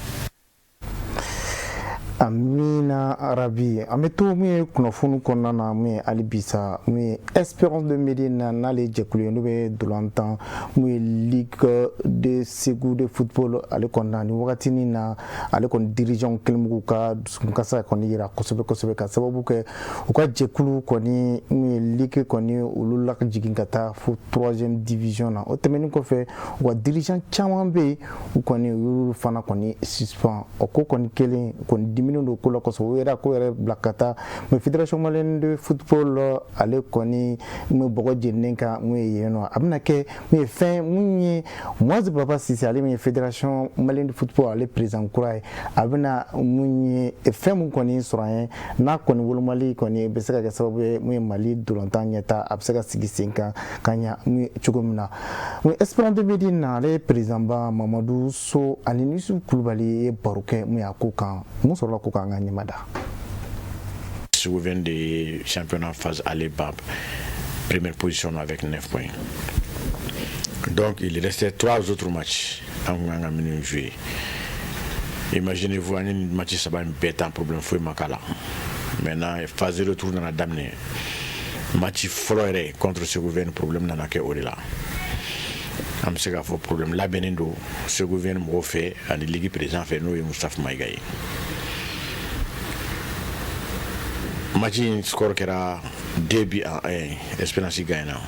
Amina rabi. An bɛ to mun ye kunnafoni kɔnɔna na, mun ye hali bisa, mun ye Espérance de Médine, n'ale ye jɛkulu ye n'o bɛ dolantan mun ye Ligue de Segu de football ale kɔnɔna ni wagati na, ale kɔni dirigeant kelen b'u ka dusukunkasa kɔni yira kosɛbɛ kosɛbɛ, ka sababu kɛ u ka jɛkulu kɔni mun ye ligue kɔni olu lajigin ka taa fo troisième division na. O tɛmɛnen kɔfɛ, u ka dirigeant caman bɛ yen, u kɔni u y'olu fana kɔni suspend. O ko kɔni kelen kɔni diminen don ko la kosɛbɛ, o yɛrɛ ko yɛrɛ bila ka taa mais Fédération malienne de football ale kɔni mun bɔgɔ jeninen kan mun ye yen nɔ. A bɛna kɛ mun ye fɛn mun ye Moise Baba Sise, ale min ye Fédération malienne de football ale président kura ye, a bɛna mun ye fɛn mun kɔni sɔrɔ an ye n'a kɔni wolomali kɔni bɛ se ka kɛ sababu ye mun ye Mali dolantan ɲɛta a bɛ se ka sigi sen kan ka ɲa mun ye cogo min na. Mun ye Espérance de Médine, ale président ba Mamadu So ani Yusuf Kulubali ye baro kɛ mun y'a ko kan, mun sɔrɔla ko kan, an ka ɲɛma da. Segu vient de championnat phase aller bas, première position avec 9 points. Donc il restait trois autres matchs an kun kan ka minnu jouer. Imaginez-vous, an ye nin match saba in bɛɛ tan, problème foyi ma k'a la. Maintenant, phase de retour nana daminɛ. Match fɔlɔ yɛrɛ contre Segu VN, problème nana kɛ o de la. An bɛ se k'a fɔ problème labɛnnen don Segu VN mɔgɔw fɛ ani ligue président fɛ, n'o ye Moustapha Maïga ye. Match in score kɛra 2 buts à 1, Espérance gagnera.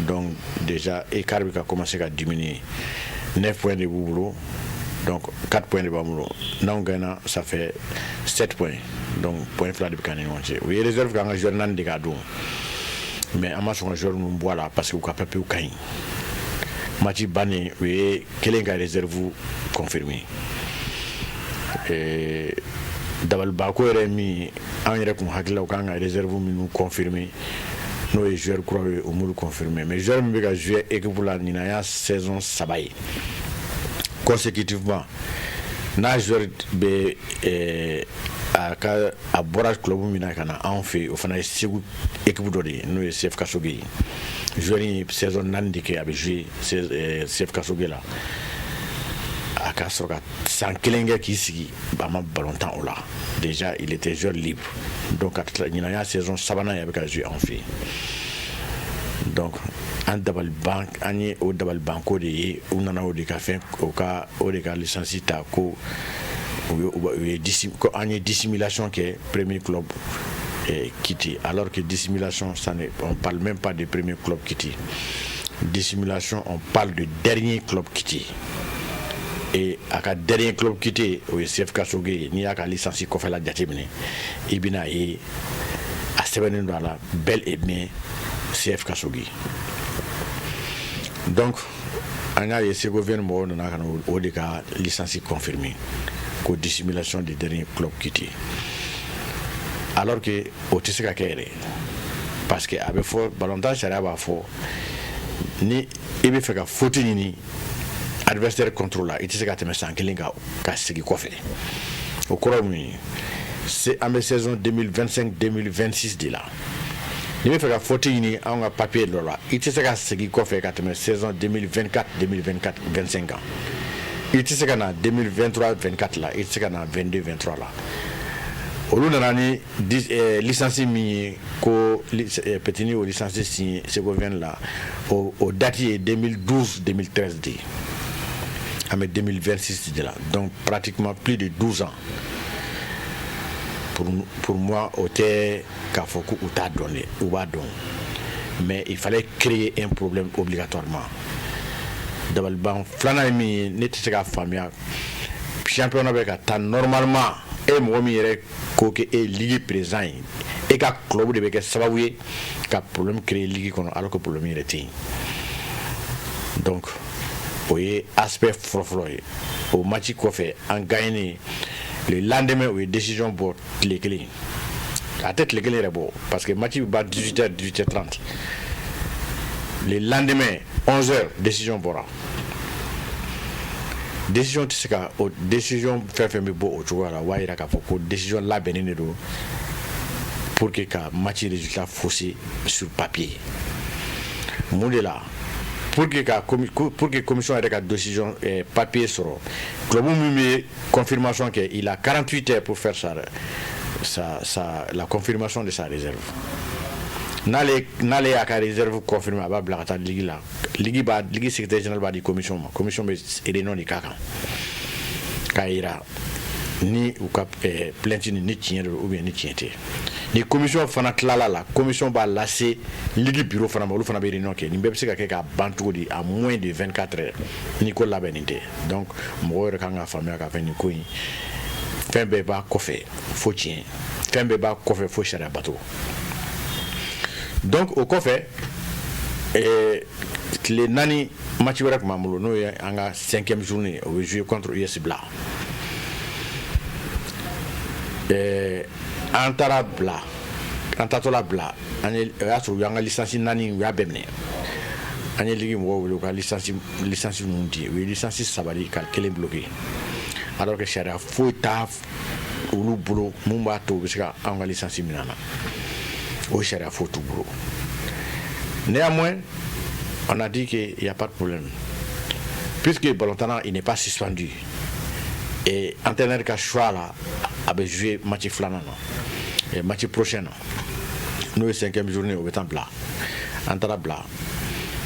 Donc déjà écart bɛ ka commencer ka diminuer. 9 points de b'u bolo, donc 4 points de b'an bolo. N'anw gagnera, ça fait 7 points. Donc point fila de bɛ k'an ni ɲɔgɔn cɛ. U ye réserve k'an ka joueur naani de k'a don, mais an ma sɔn ka joueur ninnu bɔ a la parce que u ka papier ka ɲi. Match bannen, u ye kelen ka réserve confirmer. Dabalibako yɛrɛ min, an yɛrɛ kun hakili la u kan ka réserve minnu confirmer, n'o ye joueur kuraw ye, o m'olu confirmer. Mais joueur min bɛ ka jouer équipe la ɲinan y'a saison saba ye consécutivement, n'a joueur bɛ a ka a bɔra club min na ka na anw fɛ yen, o fana ye Segu équipe dɔ de ye, n'o ye CF Kasoge ye. Joueur in ye saison naani de kɛ a bɛ jouer CF Kasoge la. A ka sɔrɔ ka san kelen kɛ k'i sigi, a ma ballon tan o la. Déjà il était joueur libre. Donc ka tila ɲinan y'a saison sabanan ye a bɛ ka jouer anw fɛ yen. Donc an dabaliban, an ye o dabalibanko de ye. U nana o de ka fɛn, o ka o de ka licence ta ko u ye ko an ye dissimulation kɛ, premier club quitté, alors que dissimulation, ça ne, on parle même pas de premier club quitté. Dissimulation, on parle de dernier club quitté. Et a ka dernier club quitté, o ye CF Kasoge ye. N'i y'a ka licence kɔfɛla jateminɛ, i bɛna ye a sɛbɛnnen don a la bel et bien CF Kasoge. Donc an y'a ye Segu VN mɔgɔw nana ka na o de ka licence confirmer ko dissimulation de dernier club quitté, alors que o tɛ se ka kɛ yɛrɛ, parce que a bɛ fɔ balontan sariya b'a fɔ, ni i bɛ fɛ ka faute ɲini adversaire contre la, i tɛ se ka tɛmɛ san kelen kan ka segin kɔfɛ. O kɔrɔ ye mun ye? An bɛ saison 2025 2026 de la. N'i bɛ fɛ ka faute ɲini anw ka papier dɔ la, i tɛ se ka segin kɔfɛ ka tɛmɛ saison 2024 2024 25 kan. I tɛ se ka na 2023 24 la, i tɛ se ka na 22 23 la. Olu nana ni licence min ye ko petit o licence signé Segu VN la, o date ye 2012 2013 de ye. An bɛ 2026 de la, donc pratiquement plus de 12 ans. Pour moi, o tɛ k'a fɔ ko u t'a dɔn dɛ, u b'a dɔn, mais il fallait créer un problème obligatoirement. Dabaliban filanan ye min ye, ne tɛ se k'a faamuya. Championnat bɛ ka taa normalement, e mɔgɔ min yɛrɛ ko k'e ye ligue président ye, e ka club de bɛ kɛ sababu ye ka problème créer ligue kɔnɔ, alors que problème yɛrɛ tɛ yen. Donc o ye aspect fɔlɔfɔlɔ ye. O match kɔfɛ, an gagné, le lendemain o ye décision bɔ tile kelen, a tɛ tile kelen yɛrɛ bɔ, parce que match bɛ ban 18h, 18h30. Le lendemain 11h, décision bɔra. Décision tɛ se ka o décision fɛn fɛn bɛ bɔ o cogoya la, o b'a yira k'a fɔ ko décision labɛnnen de don pour que ka match résultat fausser sur papier. Mun de la? Pour que commission yɛrɛ ka décision papier sɔrɔ, club min bɛ confirmation kɛ, il a 48 heures pour faire sa la confirmation de sa réserve. N'ale y'a ka réserve confirmer, a b'a bila ka taa ligue la. Ligue b'a, ligue secrétaire général b'a di commission ma. Commission bɛ réunion de k'a kan k'a yira ni u ka plainte ni tiɲɛ don ou bien ni tiɲɛ tɛ. Ni commission fana tilala la, commission b'a lase ligue bureau fana ma, olu fana bɛ réunion kɛ. Nin bɛɛ bɛ se ka kɛ k'a ban cogo di à moins de 24 heures ni ko labɛnnen tɛ? Donc mɔgɔw yɛrɛ kan ka faamuya k'a fɛ nin ko in, fɛn bɛɛ b'a kɔfɛ fo tiɲɛ, fɛn bɛɛ b'a kɔfɛ fo sariya bato. Donc o kɔfɛ, tile 4, match wɛrɛ tun b'an bolo, n'o ye an ka cinquième journée, o bɛ jouer contre US Bla. An taara Bila, an taatɔla Bila, an ye o y'a sɔrɔ u y'an ka licence naani, u y'a bɛɛ minɛ. An ye ligue mɔgɔw wele u ka licence ninnu di. U ye licence saba di ka kelen bloqué, alors que sariya foyi t'a olu bolo mun b'a to u bɛ se ka anw ka licence minɛ an na. O sariya foyi t'u bolo. Néanmoins, On a dit qu'il n'y a pas de problème. Puisque balontanna, il n'est pas suspendu. Et entraîneur ka choix la, a bɛ jouer match filanan na. Et match prochain na. N'o ye cinquième journée, o bɛ taa bila. An taara bila.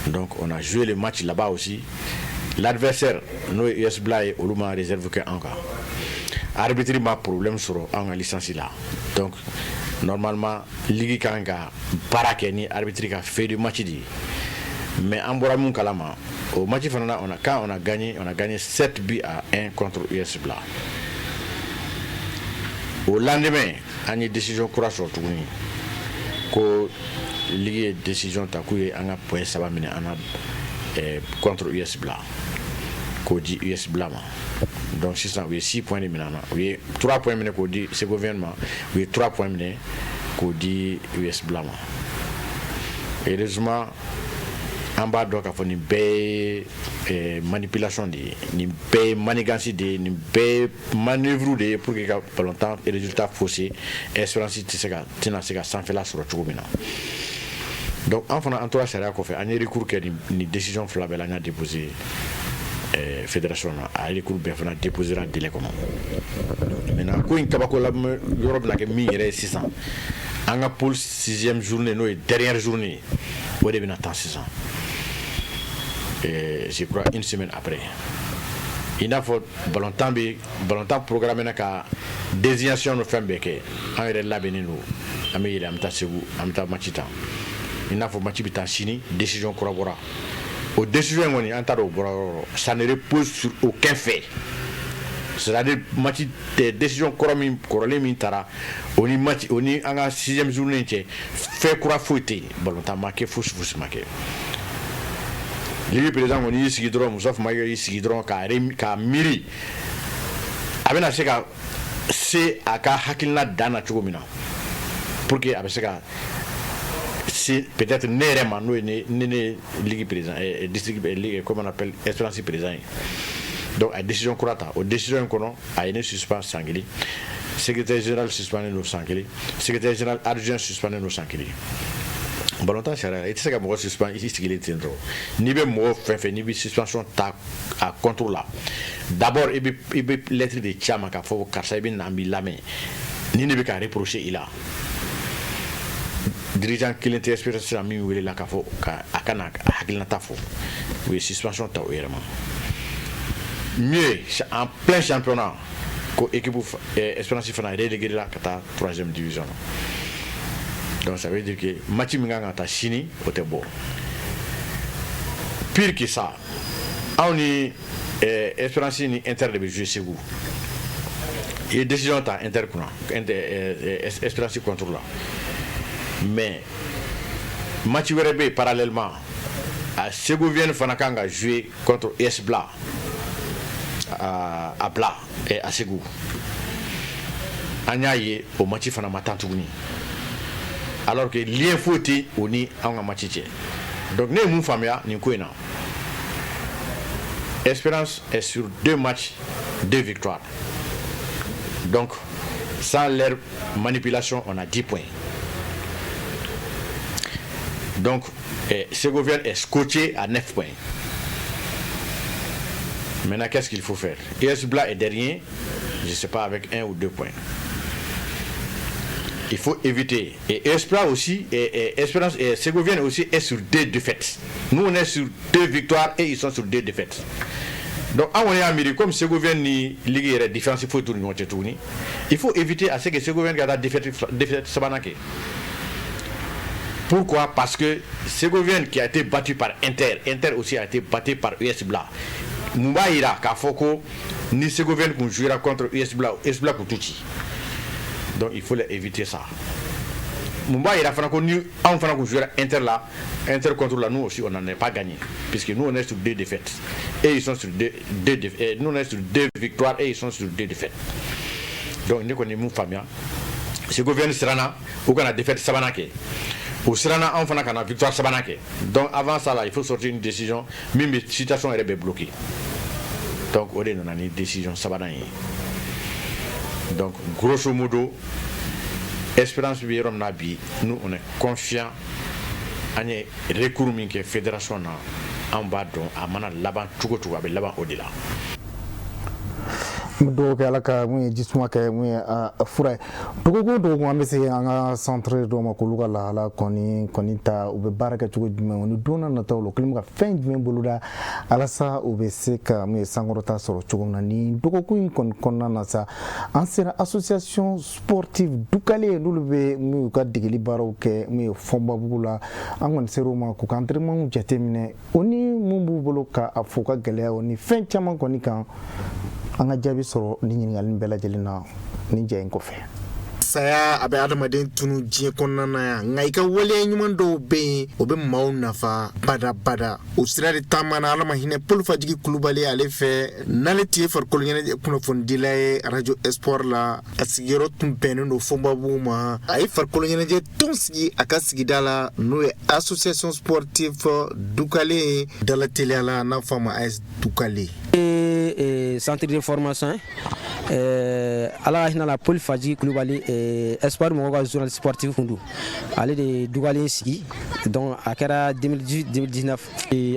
Donc on a joué le match là-bas aussi. L'adversaire, n'o ye US Bla ye, olu ma réserve kɛ an kan. Arbitre ma problème sɔrɔ an ka licence la. Donc normalement, ligue kan ka baara kɛ ni arbitre ka feuille de match de ye. Mais an bɔra mun kalama, o match fana na, quand on a gagné 7 buts à 1 contre US Bla. Au lendemain, an ye décision kura sɔrɔ tuguni ko ligue ye décision ta k'u ye an ka point saba minɛ an na contre US Bla, k'o di US Bla ma. Donc sisan u ye 6 points de minɛ an na. U ye 3 points minɛ k'o di Ségovienne ma, u ye 3 points minɛ k'o di US Bla ma. Heureusement, an b'a dɔn k'a fɔ nin bɛɛ ye manipulation de ye, nin bɛɛ ye manigance de ye, nin bɛɛ ye manœuvre de ye pour que ka balontan résultat faussé. Espérance tɛ se ka tɛna se ka sanfɛla sɔrɔ cogo min na. Donc an fana, an tora sariya kɔfɛ, an ye recours kɛ nin décision fila bɛɛ la. An y'a déposé fédération na, a recours bɛɛ fana déposé ra délai kɔnɔ. Maintenant, ko in kabako la yɔrɔ bɛna kɛ min yɛrɛ ye sisan, an ka poule sixième journée, n'o ye dernière journée, o de bɛna taa sisan, je crois une semaine après. I n'a fɔ balontan bɛ balontan programme na ka désignation ni fɛn bɛɛ kɛ, an yɛrɛ labɛnnen don, an bɛ yɛlɛ, an bɛ taa Segu, an bɛ taa match tan. I n'a fɔ match bɛ taa sini, décision kura bɔra. O décision in kɔni, an t'a dɔn o bɔra yɔrɔ o yɔrɔ, ça ne repose sur aucun fait. C'est-à-dire match décision kɔrɔ min kɔrɔlen min taara, o ni match, o ni an ka sixième journée cɛ, fɛn kura foyi tɛ yen. Balontan ma kɛ, fosi fosi ma kɛ. Ligue président kɔni y'i sigi dɔrɔn, Musa Mayiga y'i sigi dɔrɔn k'a miiri a bɛna se ka se a ka hakilina dan na cogo min na pour que a bɛ se ka se peut-être ne yɛrɛ ma, n'o ye ne ligue président, district ligue, comment on appelle, Espérance président ye. Donc a ye décision kura ta. O décision in kɔnɔ, a ye ne suspend san kelen, secrétaire général suspendu don san kelen, secrétaire général adjoint suspendu don san kelen. Balontan sariya, i tɛ se ka mɔgɔ suspend i sigilen ten dɔrɔn. N'i bɛ mɔgɔ fɛn fɛn, n'i bɛ suspension ta a contre la, d'abord i bɛ lettre de ci a ma k'a fɔ karisa, i bɛ na, an b'i lamɛn, ni ne bɛ ka reprocher i la. Dirigeant kelen tɛ Espérance la min welela k'a fɔ ka a ka na hakilinata fɔ. U ye suspension ta o yɛrɛ ma. Mieux, en plein championnat, ko équipe Espérance fana relégué la ka taa troisième division na. Donc ça veut dire que match min kan ka taa sini, o tɛ bɔ. Pire que ça, anw ni Espérance ni Inter de bɛ jouer Segu. I ye décision ta Inter kunna, Inter Espérance contre la, mais match wɛrɛ bɛ yen parallèlement, a Ségovienne fana kan ka jouer contre US Bla a Bla a Segu. An y'a ye o match fana ma tan tuguni, alors que lien foyi tɛ o ni anw ka match cɛ. Donc ne ye mun faamuya nin ko in na? Espérance est sur deux matchs, deux victoires. Donc sans leur manipulation, on a 10 points. Donc Ségovienne est scotché à 9 points. Maintenant, qu'est-ce qu'il faut faire? US Bla est dernier, je ne sais pas, avec 1 ou 2 points. Il faut éviter. Et Espérance aussi, et Espérance et Ségovienne aussi est sur deux défaites. Nous, on est sur deux victoires et ils sont sur deux défaites. Donc, an y'a miiri comme Ségovienne ni ligue yɛrɛ différence foyi t'u ni ɲɔgɔn cɛ tuguni, il faut éviter à ce que Ségovienne ka taa défaite sabanan kɛ. Pourquoi? Parce que Ségovienne qui a été battu par Inter, Inter aussi a été battu par US Bla. Mun b'a yira k'a fɔ ko ni Ségovienne kun jouera contre US Bla, US Bla kun t'u ci? Donc il faut les éviter ça. Mun b'a yira fana ko ni anw fana kun jouera Inter la, Inter contre la, nous aussi on n'en est pas gagné, puisque nous on est sur deux défaites et ils sont sur deux défaites. Nous on est sur deux victoires et ils sont sur deux défaites. Donc ne kɔni ye mun faamuya, Ségovienne siranna u kana défaite sabanan kɛ, o siranna anw fana kana victoire sabanan kɛ. Donc avant ça là, il faut sortir une décision min bɛ situation yɛrɛ bɛ bloquer. Donc o de nana ni décision sabanan ye. Donc grosso modo, Espérance bɛ yɔrɔ min na bi, nous on est confiant. An ye recours min kɛ fédération na, an b'a dɔn a mana laban cogo cogo, a bɛ laban o de la. N bɛ dugawu kɛ, Ala ka mun ye jisuma kɛ mun ye a fura ye. Dɔgɔkun o dɔgɔkun, an bɛ se an ka centre dɔw ma k'olu ka lahala kɔni ta, u bɛ baara kɛ cogo jumɛn, ni don n'a nataw la, u kɛlen bɛ ka fɛn jumɛn boloda walasa u bɛ se ka mun ye sankɔrɔta sɔrɔ cogo min na. Nin dɔgɔkun in kɔni kɔnɔna na sa, an sera association sportive Dukale, n'olu bɛ mun y'u ka degeli baaraw kɛ mun ye Fɔnbabugu la. An kɔni ser'u ma k'u ka entraînement jateminɛ, o ni mun b'u bolo ka a fɔ u ka gɛlɛya, o ni fɛn caman kɔni kan. An ka jaabi sɔrɔ ni ɲininkali bɛɛ lajɛlen na nin ja in kɔfɛ. Saya a bɛ adamaden tunu diɲɛ kɔnɔna na yan, nka i ka waleya ɲuman dɔw bɛ yen, o bɛ maaw nafa badabada. O sira de taamana, Ala ma hinɛ Paul Fajigi Kulubali ale fɛ, n'ale tun ye farikolo ɲɛnajɛ kunnafonidila ye Radio Espoir la. A sigiyɔrɔ tun bɛnnen don Fɔnbabugu ma. A ye farikolo ɲɛnajɛ tɔn sigi a ka sigida la, n'o ye association sportive Dukale, dala teliya la n'a fɔ a ma AS Dukale. Centre de formation, Ala ka hinɛ la, Paul Fajigi Kulubali, Espoir mɔgɔw ka journaliste sportif kun don, ale de ye Dukale sigi. Donc a kɛra 2018 2019,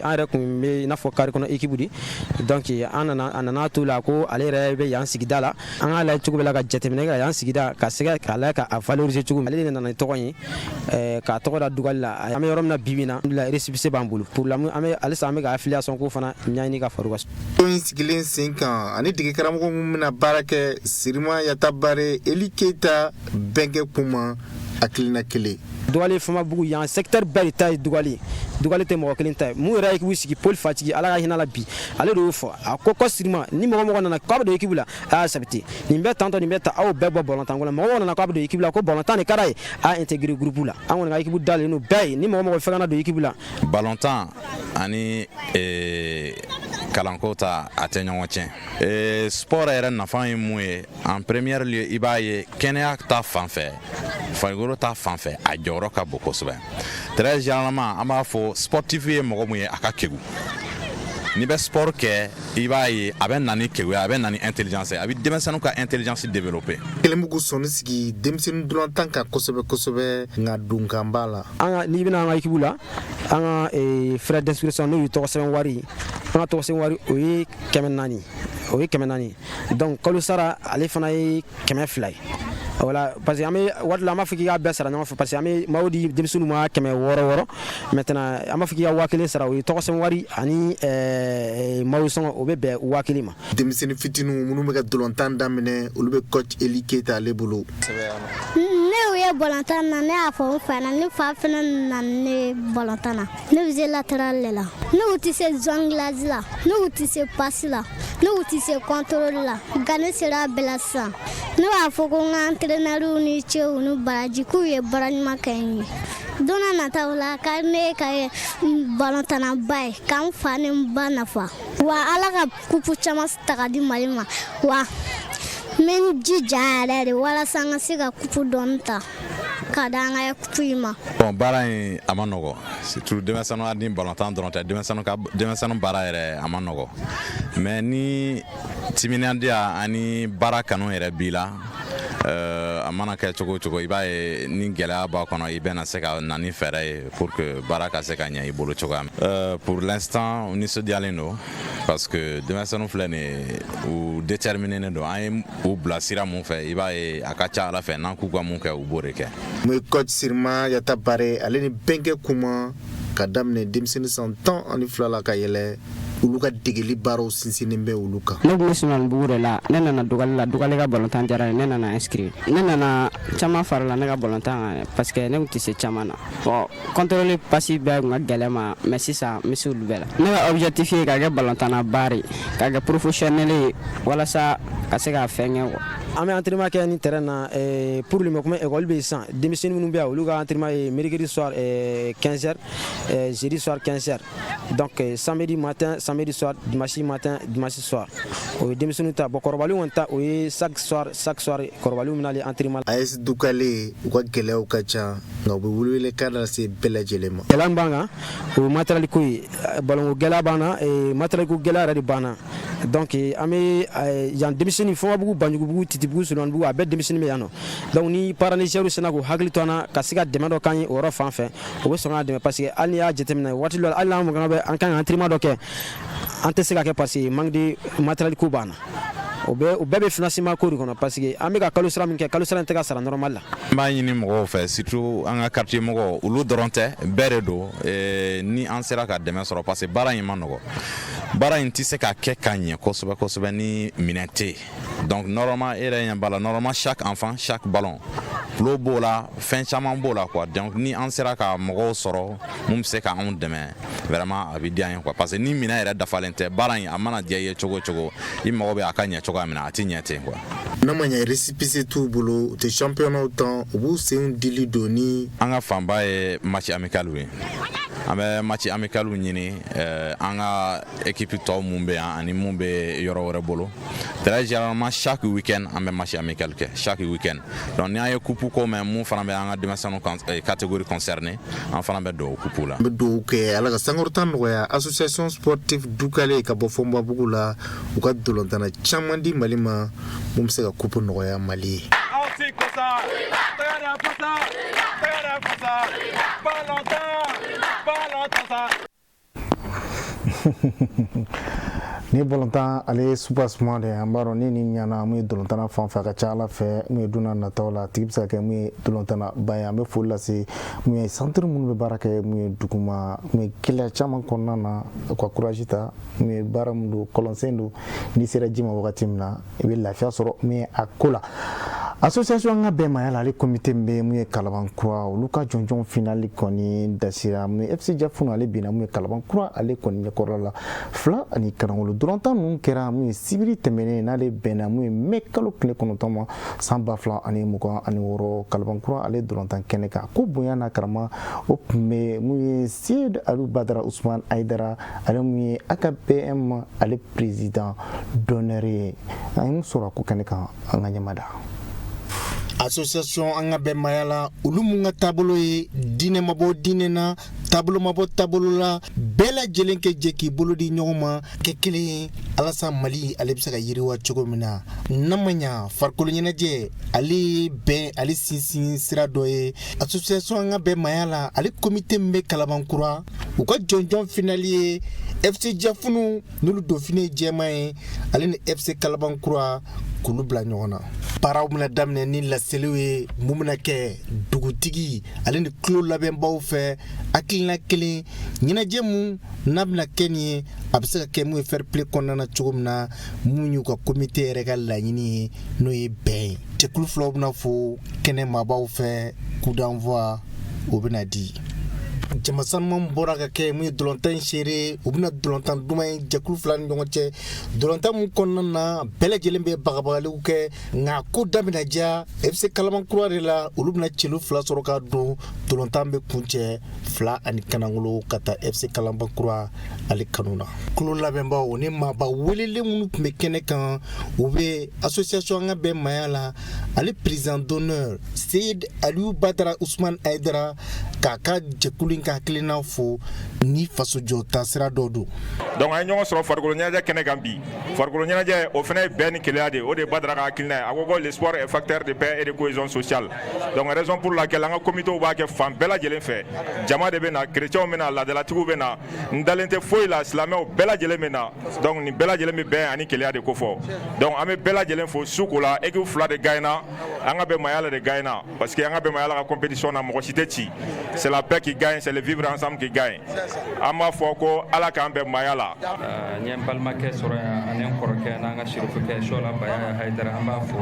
an yɛrɛ kun bɛ i n'a fɔ carré kɔnɔ équipe de. Donc an nana, a nana to la ko ale yɛrɛ bɛ yan sigida la, an k'a lajɛ cogo bɛɛ la ka jateminɛ kɛ yan sigida ka se k'a lajɛ k'a valoriser cogo min. Ale de nana ni tɔgɔ ye k'a tɔgɔ da Dukale la. An bɛ yɔrɔ min na bi bi in na, récépissé b'an bolo pour la. An bɛ halisa, an bɛ ka affiliation ko fana ɲɛɲini ka far'o kan. Tɔn in sigilen sen kan ani dege karamɔgɔ min bɛna baara kɛ, Sirima Yatabare, Eli Keyita, bɛnkɛ kuma hakilina kelen. Dugale Fɔnbabugu yan secteur bɛɛ de ta ye Dugale. Dugale tɛ mɔgɔ kelen ta ye. Mun yɛrɛ équipe sigi, Paul Fatigi, Ala ka hinɛ la bi, ale de y'o fɔ. A ko ko Sirima, ni mɔgɔ mɔgɔ nana k'a bɛ don équipe la, a y'a sabati, nin bɛ tantɔ, nin bɛ ta, aw bɛɛ bɔ balontan ko la. Mɔgɔ mɔgɔ nana k'a bɛ don équipe la, ko balontan de ka d'a ye, a y'a intégrer groupe la. An kɔni ka équipe dalen don bɛɛ ye, ni mɔgɔ mɔgɔ fɛ ka na don équipe la. Balontan ani kalanko ta, a tɛ ɲɔgɔn tiɲɛ. Sport yɛrɛ nafa ye mun ye? En premier lieu, i b'a ye kɛnɛya ta fan fɛ, farikolo ta fan fɛ, a jɔyɔrɔ ka bon kosɛbɛ. Très généralement, an b'a fɔ sportif ye mɔgɔ mun ye, a ka kegu. N'i bɛ sport kɛ, i b'a ye a bɛ na ni keguya, a bɛ na ni intelligence, a bɛ denmisɛnninw ka intelligence développer. Kelen b'u sɔnni sigi denmisɛnnin tan kan kosɛbɛ kosɛbɛ, nka donkan b'a la. An ka, n'i bɛna an ka équipe la, an ka frais d'inscription, n'o ye tɔgɔ sɛbɛn wari, an ka tɔgɔ sɛbɛn wari, o ye 400, o ye 400. Donc kalo sara, ale fana ye 200 ye. Voilà, parce que an bɛ waati la, an b'a fɔ k'i k'a bɛɛ sara ɲɔgɔn fɛ, parce que an bɛ maillot di denmisɛnninw ma 600 600. Maintenant an b'a fɔ k'i ka 1000 sara, o ye tɔgɔ sɛbɛn wari ani maillot sɔngɔ, o bɛ bɛn 1000 ma. Denmisɛnnin fitininw minnu bɛ ka dolantan daminɛ, olu bɛ coach Eli Keyita ale bolo. Ne y'u ye balontan na, ne y'a fɔ n fa na, ne fa fana nana ne balontan na. Ne bɛ se latéral de la. Ne kun tɛ se jonglage la, ne kun tɛ se passe la, ne kun tɛ se contrôle la, nka ne sera a bɛɛ la sisan. Ne b'a fɔ ko n ka entraîneur ni cɛw ni baraji, k'u ye baara ɲuman kɛ n ye. Don n'a nataw la, ka ne ka kɛ balontanaba ye, k'an fa ni n ba nafa wa. Ala ka coupe caman ta ka di Mali ma wa. N bɛ n jija yɛrɛ de walasa n ka se ka coupe dɔɔni ta ka da an ka coupe in ma. Bon, baara in a ma nɔgɔ, surtout denmisɛnnin ni balontan dɔrɔn tɛ, denmisɛnnin ka denmisɛnnin baara yɛrɛ a ma nɔgɔ. Mais ni timinandiya ani baara kanu yɛrɛ b'i la, a mana kɛ cogo o cogo, i b'a ye ni gɛlɛya b'a kɔnɔ, i bɛna se ka na ni fɛɛrɛ ye pour que baara ka se ka ɲɛ i bolo cogoya min. Pour l'instant, nisɔndiyalen don parce que denmisɛnninw filɛ nin ye, u déterminé don. An ye u bila sira mun fɛ, i b'a ye a ka ca Ala fɛ, n'an k'u ka mun kɛ, u b'o de kɛ. Mun ye coach Sirima Yatabare, ale ni bɛnkɛ kuma ka daminɛ denmisɛnnin san 12 la ka yɛlɛ, olu ka degeli baaraw sinsinnen bɛ olu kan. Ne tun bɛ Sunalibugu de la. Ne nana Dugali la. Dugali ka balontan diyara ne nana inscrit. Ne nana, caman farala ne ka balontan kan, parce que ne tun tɛ se caman na. Bon, contrôle, passe bɛɛ tun ka gɛlɛn ma, mais sisan n bɛ se olu bɛɛ la. Ne ka objectif ye ka kɛ balontanna de, ka kɛ professionnel ye, walasa ka se ka fɛn kɛ quoi. An bɛ entraînement kɛ ni terrain na pour le moment, comme école bɛ yen sisan, denmisɛnnin minnu bɛ yan, olu ka entraînement ye mercredi soir 15 heures, jeudi soir 15 heures, donc samedi matin, samedi soir, dimanche matin, dimanche soir. O ye denmisɛnninw ta. Bon, kɔrɔbalenw kɔni ta, o ye chaque soir, chaque soir kɔrɔbalenw bɛna entraînement. AS Dukale, u ka gɛlɛyaw ka ca, nka u bɛ welewelekan lase bɛɛ lajɛlen ma. Gɛlɛya min b'an kan, o ye matériel ko ye. Ballon ko gɛlɛya b'an na, matériel ko gɛlɛya yɛrɛ de b'an na. Donc an bɛ yan denmisɛnnin, Fɔnbabugu, Banjugubugu, Titibugu, Solomanibugu, a bɛɛ denmisɛnnin bɛ yan nɔ. Donc ni parents sera k'u hakili to an na ka se ka dɛmɛ dɔ k'an ye o yɔrɔ fan fɛ, o bɛ sɔn k'an dɛmɛ, parce que hali n'i y'a jateminɛ, waati dɔ la, hali n'an bɛ an kan ka entraînement dɔ kɛ, an tɛ se ka kɛ parce que manque de matériel ko b'an na. O bɛɛ, o bɛɛ bɛ financement ko de kɔnɔ, parce que an bɛ ka kalo sara min kɛ, kalo sara in tɛ ka sara normal la. N b'a ɲini mɔgɔw fɛ, surtout an ka quartier mɔgɔw, olu dɔrɔn tɛ, bɛɛ de don. Ni an sera ka dɛmɛ sɔrɔ, parce que baara in ma nɔgɔ, baara in tɛ se ka kɛ ka ɲɛ kosɛbɛ kosɛbɛ ni minɛn tɛ yen. Donc normalement, e yɛrɛ ɲɛ b'a la, normalement chaque enfant, chaque ballon, tulo b'o la, fɛn caman b'o la quoi. Donc ni an sera ka mɔgɔw sɔrɔ mun bɛ se ka anw dɛmɛ, vraiment a bɛ diya an ye quoi, parce que ni minɛn yɛrɛ dafalen tɛ, baara in a mana diya i ye cogo o cogo, i mago bɛ a ka ɲɛ cogoya min na, a tɛ ɲɛ ten quoi. N'a ma ɲɛ récépissé t'u bolo, u tɛ championnat tan, u b'u senw dili don ni. An ka fanba ye match amical ye. An bɛ match amical ɲini an ka équipe tɔw mun bɛ yan ani mun bɛ yɔrɔ wɛrɛ bolo. Très généralement, chaque week-end an bɛ match amical kɛ, chaque week-end. Donc ni an ye coupe ko mɛn, mun fana bɛ an ka denmisɛnninw catégorie concernée, an fana bɛ don o coupe la. An bɛ dugawu kɛ, Ala ka sankɔrɔta nɔgɔya association sportive Dukale ka bɔ Fɔnbabugu la, u ka dolantana caman di Mali ma mun bɛ se ka coupe nɔgɔya Mali ye. Ni balontan ale soubassement de, an b'a dɔn ni nin ɲana mun ye dolantana fan fɛ, a ka ca Ala fɛ mun ye don nataw la, a tigi bɛ se ka kɛ mun ye dolantana ba ye. An bɛ foli lase mun ye centre minnu bɛ baara kɛ mun ye duguma, mun ye gɛlɛya caman kɔnɔna na, u ka courage ta. Mun ye baara mun don, kɔlɔnsen don, n'i sera ji ma wagati min na, i bɛ lafiya sɔrɔ mun ye a ko la. Association an ka bɛn maaya la, ale comité min bɛ mun ye Kalabankura, olu ka jɔnjɔn finali kɔni dasira mun ye FC Jafunu, ale binna mun ye Kalabankura ale kɔni ɲɛkɔrɔla la 2-0. Dolantan ninnu kɛra mun ye sibiri tɛmɛnen, n'ale bɛnna mun ye mai kalo tile 9 ma san 2026, Kalabankura ale dolantan kɛnɛ kan. Ko bonya n'a karama, o tun bɛ mun ye Seyid Aliou Badara Usman Ayidara, ale mun ye AKBM ale président d'honneur ye. An ye mun sɔrɔ a ko kɛnɛ kan, an ka ɲɛmada. Association an ka bɛn maaya la, olu mun ka taabolo ye diinɛ ma bɔ diinɛ na, taabolo ma bɔ taabolo la, bɛɛ lajɛlen kɛ jɛ k'i bolo di ɲɔgɔn ma, kɛ kelen ye, alasa Mali ale bɛ se ka yiriwa cogo min na. N'a ma ɲa, farikolo ɲɛnajɛ ale ye bɛn ale sinsin sira dɔ ye. Association an ka bɛn maaya la, ale comité min bɛ Kalabankura, u ka jɔnjɔn finali ye FC Jafunu, n'olu donfini ye jɛman ye, ale ni FC Kalabankura k'olu bila ɲɔgɔn na. Baaraw bɛna daminɛ ni laseliw ye mun bɛna kɛ dugutigi ale ni tulo labɛnbaw fɛ, hakilina kelen ɲɛnajɛ mun n'a bɛna kɛ nin ye, a bɛ se ka kɛ mun ye fair play kɔnɔna na cogo min na, mun y'u ka comité yɛrɛ ka laɲini ye, n'o ye bɛn ye. Jɛkulu filaw bɛna fo kɛnɛ maabaw fɛ, coup d'envoi o bɛna di. Jama sanuman bɔra ka kɛ mun ye dolantan in seere, u bɛna dolantan duman ye jɛkulu fila ni ɲɔgɔn cɛ, dolantan mun kɔnɔna na bɛɛ lajɛlen bɛ bagabagaliw kɛ. Nka ko da bɛna diya FC Kalabankura de la, olu bɛna celu fila sɔrɔ ka don. Dolantan bɛ kuncɛ 2-0 ka taa FC Kalabankura ale kanu na. Kulo labɛnbaw ni maaba welelen minnu tun bɛ kɛnɛ kan, u bɛ association an ka bɛn maaya la, ale président d'honneur Seyid Aliou Badara Usman Ayidara, k'a ka jɛkulu in ka hakilina fo ni fasojɔ taasira dɔ don. Donc an ye ɲɔgɔn sɔrɔ farikolo ɲɛnajɛ kɛnɛ kan bi. Farikolo ɲɛnajɛ, o fana ye bɛn ni kelenya de ye. O de ye Badara ka hakilina ye. A ko ko le sport est facteur de paix et de cohésion sociale. Donc raison pour laquelle an ka comité b'a kɛ fan bɛɛ lajɛlen fɛ. Jama de bɛ na, chrétiens bɛ na, laadalatigiw bɛ na, n dalen tɛ foyi la, silamɛw bɛɛ lajɛlen bɛ na. Donc nin bɛɛ lajɛlen bɛ bɛn ani kelenya de kofɔ. Donc an bɛ bɛɛ lajɛlen fo. Su ko la, équipe fila de gagnera, an ka bɛn maaya la de gagnera, parce que an ka bɛn maaya la ka compétition na, mɔgɔ si tɛ ci. C'est la paix qui gagne, c'est le vivre ensemble qui gagne. An b'a fɔ ko Ala k'an bɛn maaya la. N ye n balimakɛ sɔrɔ yan ani n kɔrɔkɛ n'an ka sirifukɛ Sɔla Baya Hayidara, an b'a fo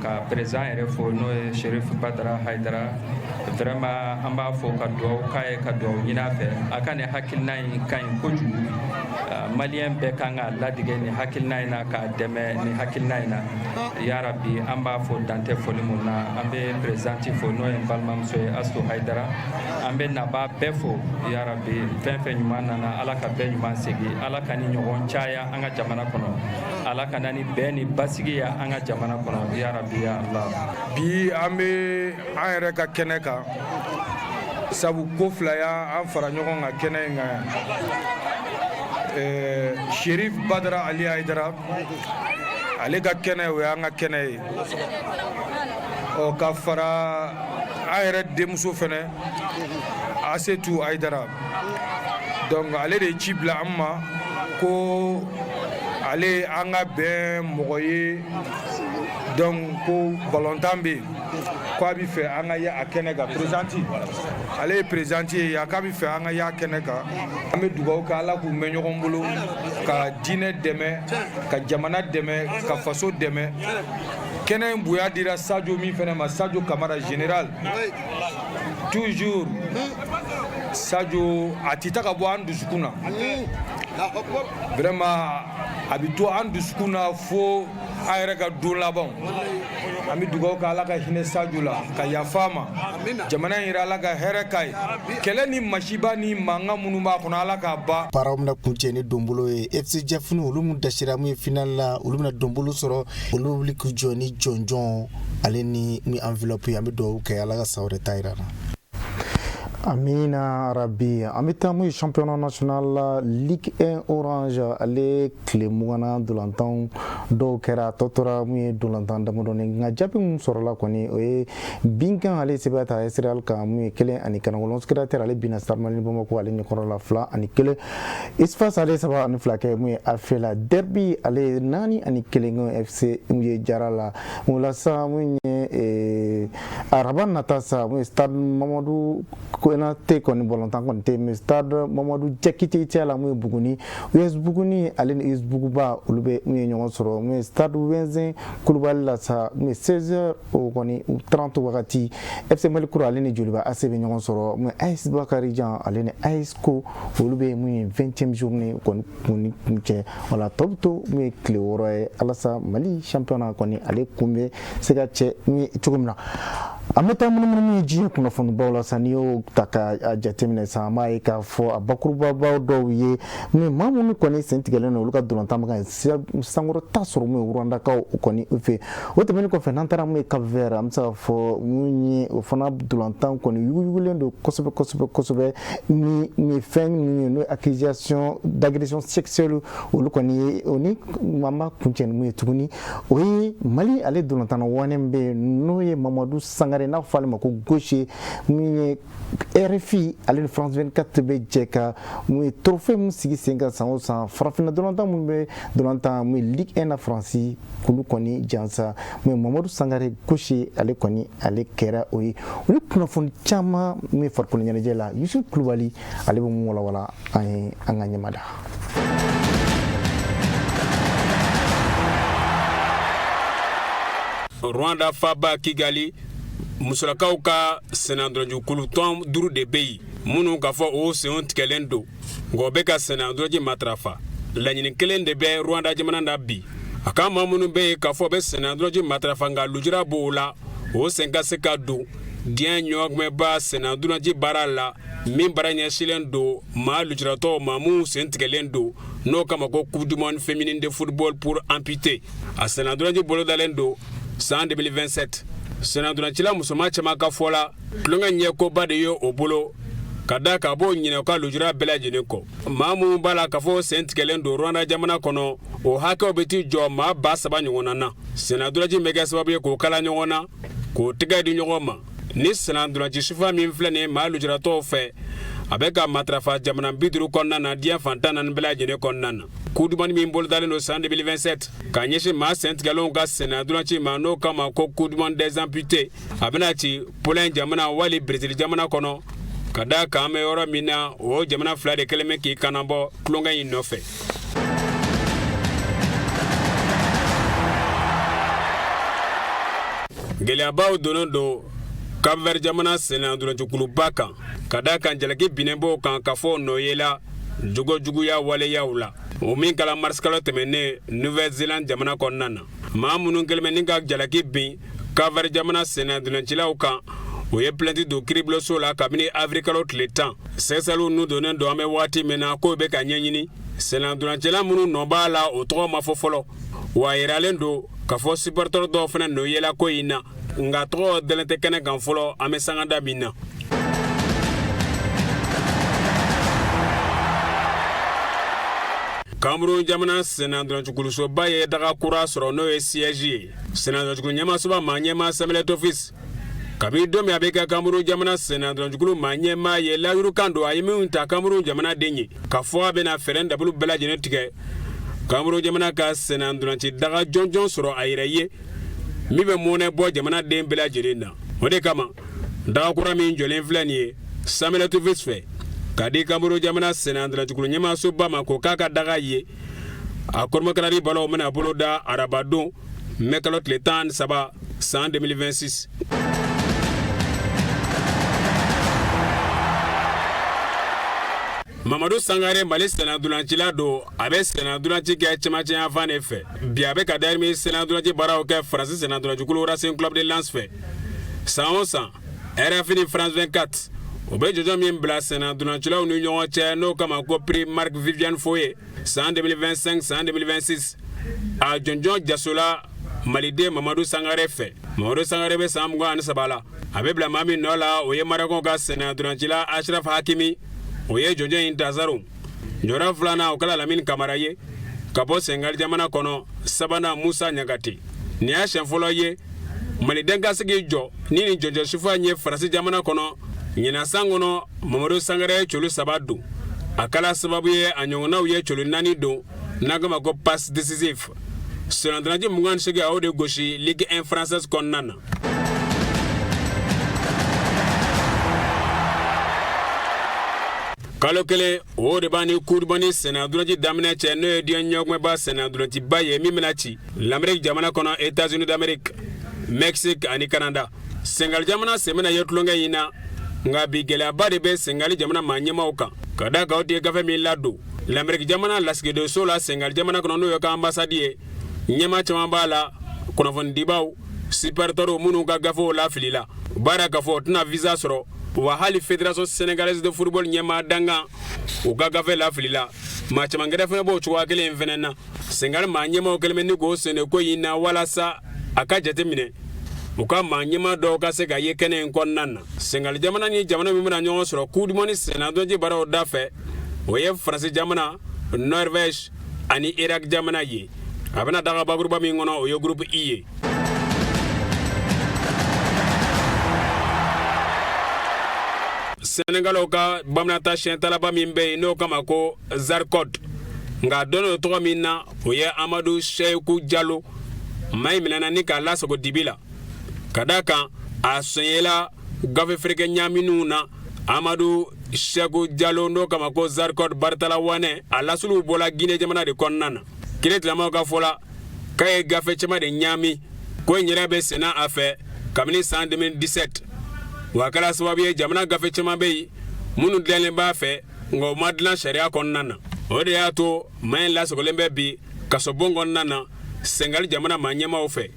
ka président yɛrɛ fo, n'o ye Sherif Badara Hayidara. Vraiment an b'a fo ka dugawu k'a ye, ka dugawu ɲini a fɛ. A ka nin hakilina in ka ɲi kojugu. Maliyɛn bɛɛ kan k'a ladige nin hakilina in na, k'a dɛmɛ nin hakilina in na. Yarabi, an b'a fo dantɛ foli mun na. An bɛ présidente fo, n'o ye n balimamuso ye Astu Hayidara. An bɛ nabaa bɛɛ fo. Yarabi, fɛn fɛn ɲuman nana, Ala ka bɛɛ ɲuman segin. Ala ka ni ɲɔgɔn caya an ka jamana kɔnɔ. Ala ka na ni bɛn ni basigi ya an ka jamana kɔnɔ. Yarabi, ya Allah. Bi an bɛ an yɛrɛ ka kɛnɛ kan, sabu ko fila y'an fara ɲɔgɔn kan kɛnɛ in kan yan. Sherif Badara Ali Hayidara, ale ka kɛnɛ, o y'an ka kɛnɛ ye. Ɔ, ka fara an yɛrɛ denmuso fɛnɛ, Asetu Hayidara. Donc ale de ye ci bila an ma ko ale an ka bɛn mɔgɔ ye. Donc ko balontan bɛ yen, ko a bɛ fɛ an ka ye a kɛnɛ kan. Présidente, ale ye présidente ye, a k'a bɛ fɛ an ka ye a kɛnɛ kan. An bɛ dugawu kɛ, Ala k'u mɛn ɲɔgɔn bolo ka diinɛ dɛmɛ, ka jamana dɛmɛ, ka faso dɛmɛ. Kɛnɛ in bonya dira Sadio min fɛnɛ ma, Sadio Kamara général, toujours Sadio, a tɛ taa ka bɔ an dusukun na. Vraiment, a bɛ to an dusukun na fo an yɛrɛ ka don laban. An bɛ dugawu kɛ, Ala ka hinɛ Sadio la, ka yafa a ma. Jamana in yɛrɛ, Ala ka hɛrɛ k'a ye. Kɛlɛ ni masiba ni mankan minnu b'a kɔnɔ, Ala k'a ban. Baaraw bɛna kuncɛ ni donbolo ye. FC Jafuni, olu mun dasira mun ye final la, olu bɛna donbolo sɔrɔ. Olu bɛ wuli k'u jɔ ni jɔnjɔn ale ni enveloppe ye. An bɛ dugawu kɛ, Ala ka san wɛrɛ ta yira an na. Amina rabi. An bɛ taa mun ye championnat national Ligue 1 Orange, ale tile 20na dolantan dɔw kɛra, a tɔ tora mun ye dolantan damadɔni. Nka jaabi mun sɔrɔla kɔni, o ye Binkan ale sɛbɛn ta Israël kan, mun ye 1-9. Secrétaire ale binna Stade Malien Bamako ale ɲɛkɔrɔ la 2-1. Isfas ale 3-2 kɛ mun ye AFE la. Derby ale ye 4-1 FC mun ye Jara la. O la sa, mun ye araba nata sa, mun ye Stade Mamadu Konate kɔni, balontan kɔni tɛ, mais Stade Mamadu Jakite cɛ la, mun ye Buguni, US Buguni ale ni US Buguba, olu bɛ mun ye ɲɔgɔn sɔrɔ. Mun ye Stade Wɛnzɛn Kulubali la sa, mun ye 16h o kɔni 30 wagati, FC Malikura ale ni Joliba AC bɛ ɲɔgɔn sɔrɔ. Mun ye AS Bakarijan ale ni AS Ko, olu bɛ mun ye 20e journée kɔni kun ni kun cɛ. Wala tɔ bɛ to mun ye tile 6 ye, alasa Mali championnat kɔni ale kun bɛ se ka cɛ mun ye cogo min na. An bɛ taa munumunu min ye diɲɛ kunnafonibaw la sa. N'i y'o ta ka jateminɛ sa, an b'a ye k'a fɔ a bakurubabaw dɔw ye mun ye, maa minnu kɔni sen tigɛlen don, olu ka dolantan bɛ ka sankɔrɔta sɔrɔ mun ye Rwandakaw kɔni fɛ. O tɛmɛnen kɔfɛ, n'an taara mun ye Cap Vert, an bɛ se k'a fɔ mun ye o fana dolantan kɔni yuguyugulen don kosɛbɛ kosɛbɛ kosɛbɛ ni fɛn minnu ye, n'o ye accusation d'agression sexuelle, olu kɔni ye. O ni an b'a kuncɛ ni mun ye tuguni, o ye Mali ale dolantanna wɔɔrɔ bɛ yen, n'o ye Mamadu Sangare, n'a fɔ ale ma ko Gaucher. Mun ye RFI ale ni France 24 bɛ jɛ ka mun ye trophée mun sigi sen kan san o san, farafinna dolantan mun bɛ dolantan mun ye Ligue 1 na Faransi, k'olu kɔni jansa. Mun ye Mamadu Sangare Gaucher, ale kɔni ale kɛra o ye. Olu kunnafoni caman mun ye farikolo ɲɛnajɛ la, Yusuf Kulubali ale bɛ mun walawala an ye, an ka ɲɛmada. Rwanda faba Kigali, musolakaw ka sennantolacikulu tɔn duuru de bɛ yen minnu k'a fɔ o senw tigɛlen don, nka o bɛ ka sennantolaci matarafa. Laɲini kelen de bɛ Rwanda jamana na bi, a ka maa minnu bɛ yen k'a fɔ bɛ sennantolaci matarafa nka lujura b'o la, o sen ka se ka don diɲɛ ɲɔgɔnkunbɛnba sennantolaci baara la, min baara ɲɛsinnen don maa lujuratɔw maa minnu sen tigɛlen don, n'o kama ko Coupe du monde féminine de football pour amputés. A sennantolaci bolodalen don san 2027. Sennantolacila musoman caman ka fɔ la, tulonkɛ ɲɛkoba de ye o bolo, ka da ka b'o ɲinɛ u ka lujura bɛɛ lajɛlen kɔ. Maa minnu b'a la k'a fɔ sen tigɛlen don Rwanda jamana kɔnɔ, o hakɛw bɛ t'i jɔ maa 3000 ɲɔgɔnna na. Sennantolaci bɛ kɛ sababu ye k'o kala ɲɔgɔn na, k'o tɛgɛ di ɲɔgɔn ma. Ni sennantolaci sifa min filɛ nin ye maa lujuratɔw fɛ, a bɛ ka matarafa jamana 50 kɔnɔna na, diɲɛ fan 14 bɛɛ lajɛlen kɔnɔna na. Coupe du monde min bolodalen don san 2027 ka ɲɛsin maa sen tigɛlenw ka sennantolaci ma, n'o kama ko Coupe du monde des amputés, a bɛna ci Pologne jamana wali Brésil jamana kɔnɔ, ka da kan an bɛ yɔrɔ min na, o jamana fila de kɛlen bɛ k'i kannabɔ tulonkɛ in nɔfɛ. Gɛlɛyabaw donnen don Cap-Vert jamana sennantolacikuluba kan, ka da kan jalaki binnen b'o kan k'a fɔ nɔ yela jogojuguya waleyaw la, o min kɛla marisikalo tɛmɛnen Nouvelle-Zélande jamana kɔnɔna na. Maa minnu kɛlen bɛ ni ka jalaki bin Cap-Vert jamana sennantolacilaw kan, o ye plainte don kiiribuloso la kabini avril kalo tile 10. Sɛgɛsɛgɛliw nu donnen don an bɛ waati min na, k'o bɛ ka ɲɛɲini. Sennantolacila minnu nɔ b'a la, o tɔgɔ ma fɔ fɔlɔ, wa a yiralen don k'a fɔ supporter dɔw fana nɔ yela ko in na, nka tɔgɔ dalen tɛ kɛnɛ kan fɔlɔ an bɛ sangada min na. Cameroun jamana sennantolancikulusoba ye daga kura sɔrɔ, n'o ye siège ye. Sennantolacikulu ɲɛmaasoba maa ɲɛmaa Samuel Eto'o Fils, kabi don min a bɛ kɛ Cameroun jamana sennantolacikulu maa ɲɛmaa ye, layirukan don a ye min ta Cameroun jamana den ye, k'a fɔ a bɛna fɛɛrɛ dabulu bɛɛ lajɛlen tigɛ Cameroun jamana ka sennantolaci daga jɔnjɔn sɔrɔ a yɛrɛ ye, min bɛ mɔnɛ bɔ jamana den bɛɛ lajɛlen na. O de kama, daga kura min jɔlen filɛ nin ye Samuel Eto'o Fils fɛ k'a di Cameroun jamana sennantolacikulu ɲɛmaasoba ma, k'o k'a ka daga ye, a kɔrɔmakalali balaw bɛna bolo da arabadon, mɛ kalo tile 13 san 2026. Mamadu Sangare, Mali sennantolacila don. A bɛ sennantolaci kɛ cɛmancɛ yanfan de fɛ. Bi, a bɛ ka dayirimɛ sennantolaci baaraw kɛ Faransi sennantolacikulu Racing Club de Lens fɛ. San o san, RFI ni France 24, o bɛ jɔnjɔn min bila sennantolacilaw ni ɲɔgɔn cɛ, n'o kama ko prix Marc Vivien Foé san 2025 san 2026, a jɔnjɔn jasola Maliden Mamadu Sangare fɛ. Mamadu Sangare bɛ san 23 la. A bɛ bila maa min nɔ la, o ye Marɔkɛnw ka sennantolacila Achraf Hakimi, o ye jɔnjɔn in ta salon. Jɔyɔrɔ filanan, o kɛla Lamine Kamara ye ka bɔ Senegal jamana kɔnɔ, sabanan Musa Ɲagate. Nin y'a siɲɛ fɔlɔ ye Maliden ka se k'i jɔ ni nin jɔnjɔn sifa in ye Faransi jamana kɔnɔ. Ɲinan san kɔnɔ, Mamadu Sangare ye celu saba don. A kɛla sababu ye a ɲɔgɔnnaw ye celu naani don, n'an k'a ma ko passe décisive. Sennantolaci 28, a y'o de gosi Ligue 1 française kɔnɔna na. Kalo kelen, o de b'a ni Coupe du monde sennantolaci daminɛ cɛ, n'o ye diɲɛ ɲɔgɔnba sennantolaciba ye min bɛna ci Lamɛriki jamana kɔnɔ, États-Unis d'Amérique, Mexique ani Canada. Senegal jamana sen bɛna ye tulonkɛ in na, nka bi, gɛlɛyaba de bɛ Senegal jamana maa ɲɛmaaw kan, ka da kan o tɛ gafe min ladon Lamɛriki jamana lasigidenso la Senegal jamana kɔnɔ, n'o ye ka ambassade ye. Ɲɛmaa caman b'a la, kunnafonidibaw, supporters minnu ka gafew lafilila, baara k'a fɔ o tɛna visa sɔrɔ. Wa hali Fédération sénégalaise de football ɲɛmaa dankan, u ka gafe lafilila. Maa caman gɛrɛ fana b'o cogoya kelen in fana na. Senegal maa ɲɛmaaw kɛlen bɛ ni k'o sende ko in na walasa a ka jate minɛ, u ka maa ɲɛmaa dɔw ka se ka ye kɛnɛ in kɔnɔna na. Senegal jamana ni jamana min bɛna ɲɔgɔn sɔrɔ Coupe du monde sennantolaci baaraw da fɛ, o ye Faransi jamana, Norvège ani Irak jamana ye. A bɛna daga bakuruba min kɔnɔ, o ye groupe I ye. Sɛnɛgalaw ka bamananta siɲɛtalaba min bɛ yen, n'o kama ko Zarkɔd, nka dɔn o tɔgɔ min na, o ye Amadu Seyiku Jalo. Maa in minɛna ni k'a lasago dibi la, ka da kan a sonyela gafe feereke ɲaminw na. Amadu Seku Jalo, n'o kama ko Zarkɔd Baritala Wanɛ, a lasuluw bɔla Gine jamana de kɔnɔna na. Kiiritigɛlamaaw ka fɔ la, k'a ye gafe caman de ɲaami. Ko in yɛrɛ bɛ senna a fɛ kabini san 2017, wa a kɛra sababu ye jamana gafe caman bɛ yen minnu dilannen b'a fɛ, nka u ma dilan sariya kɔnɔna na. O de y'a to maa in lasagolen bɛ bi kasobon kɔnɔna na Senegali jamana maa ɲɛmaaw fɛ.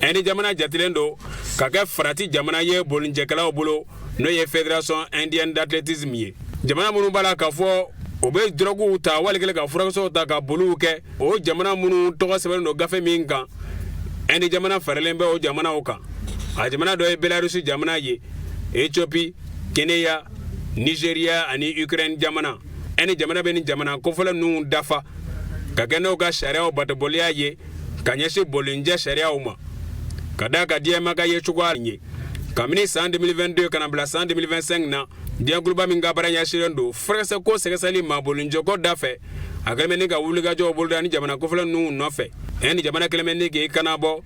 Ɛndi jamana jatilen don ka kɛ farati jamana ye bolijɛkɛlaw bolo, n'o ye Fédération indienne d'athlétisme ye. Jamana minnu b'a la k'a fɔ u bɛ dɔrɔguw ta wali kelen ka furakisɛw ta ka boliw kɛ, o jamana minnu tɔgɔ sɛbɛnnen don gafe min kan, Ɛndi jamana faralen bɛ o jamanaw kan. A jamana dɔ ye Belarusi jamana ye, Ethiopie, Kenya, Nigeria ani Ukraine jamana. Ɛndi jamana bɛ nin jamana kofɔlen ninnu dafa ka kɛ n'o ka sariyaw batobaliya ye ka ɲɛsin bolijɛ sariyaw ma, ka da ka diɲɛmaa ka ye cogoya ye. Kabini san 2022 ka na bila san 2025 na, diɲɛkuluba min ka baara ɲɛsinnen don furakisɛ ko sɛgɛsɛgɛli ma bolijɛko da fɛ, a kɛlen bɛ ni ka wulikajɔw boloda ni jamana kofɔlen ninnu nɔfɛ. Ɛndi jamana kɛlen bɛ ni k'i kana bɔ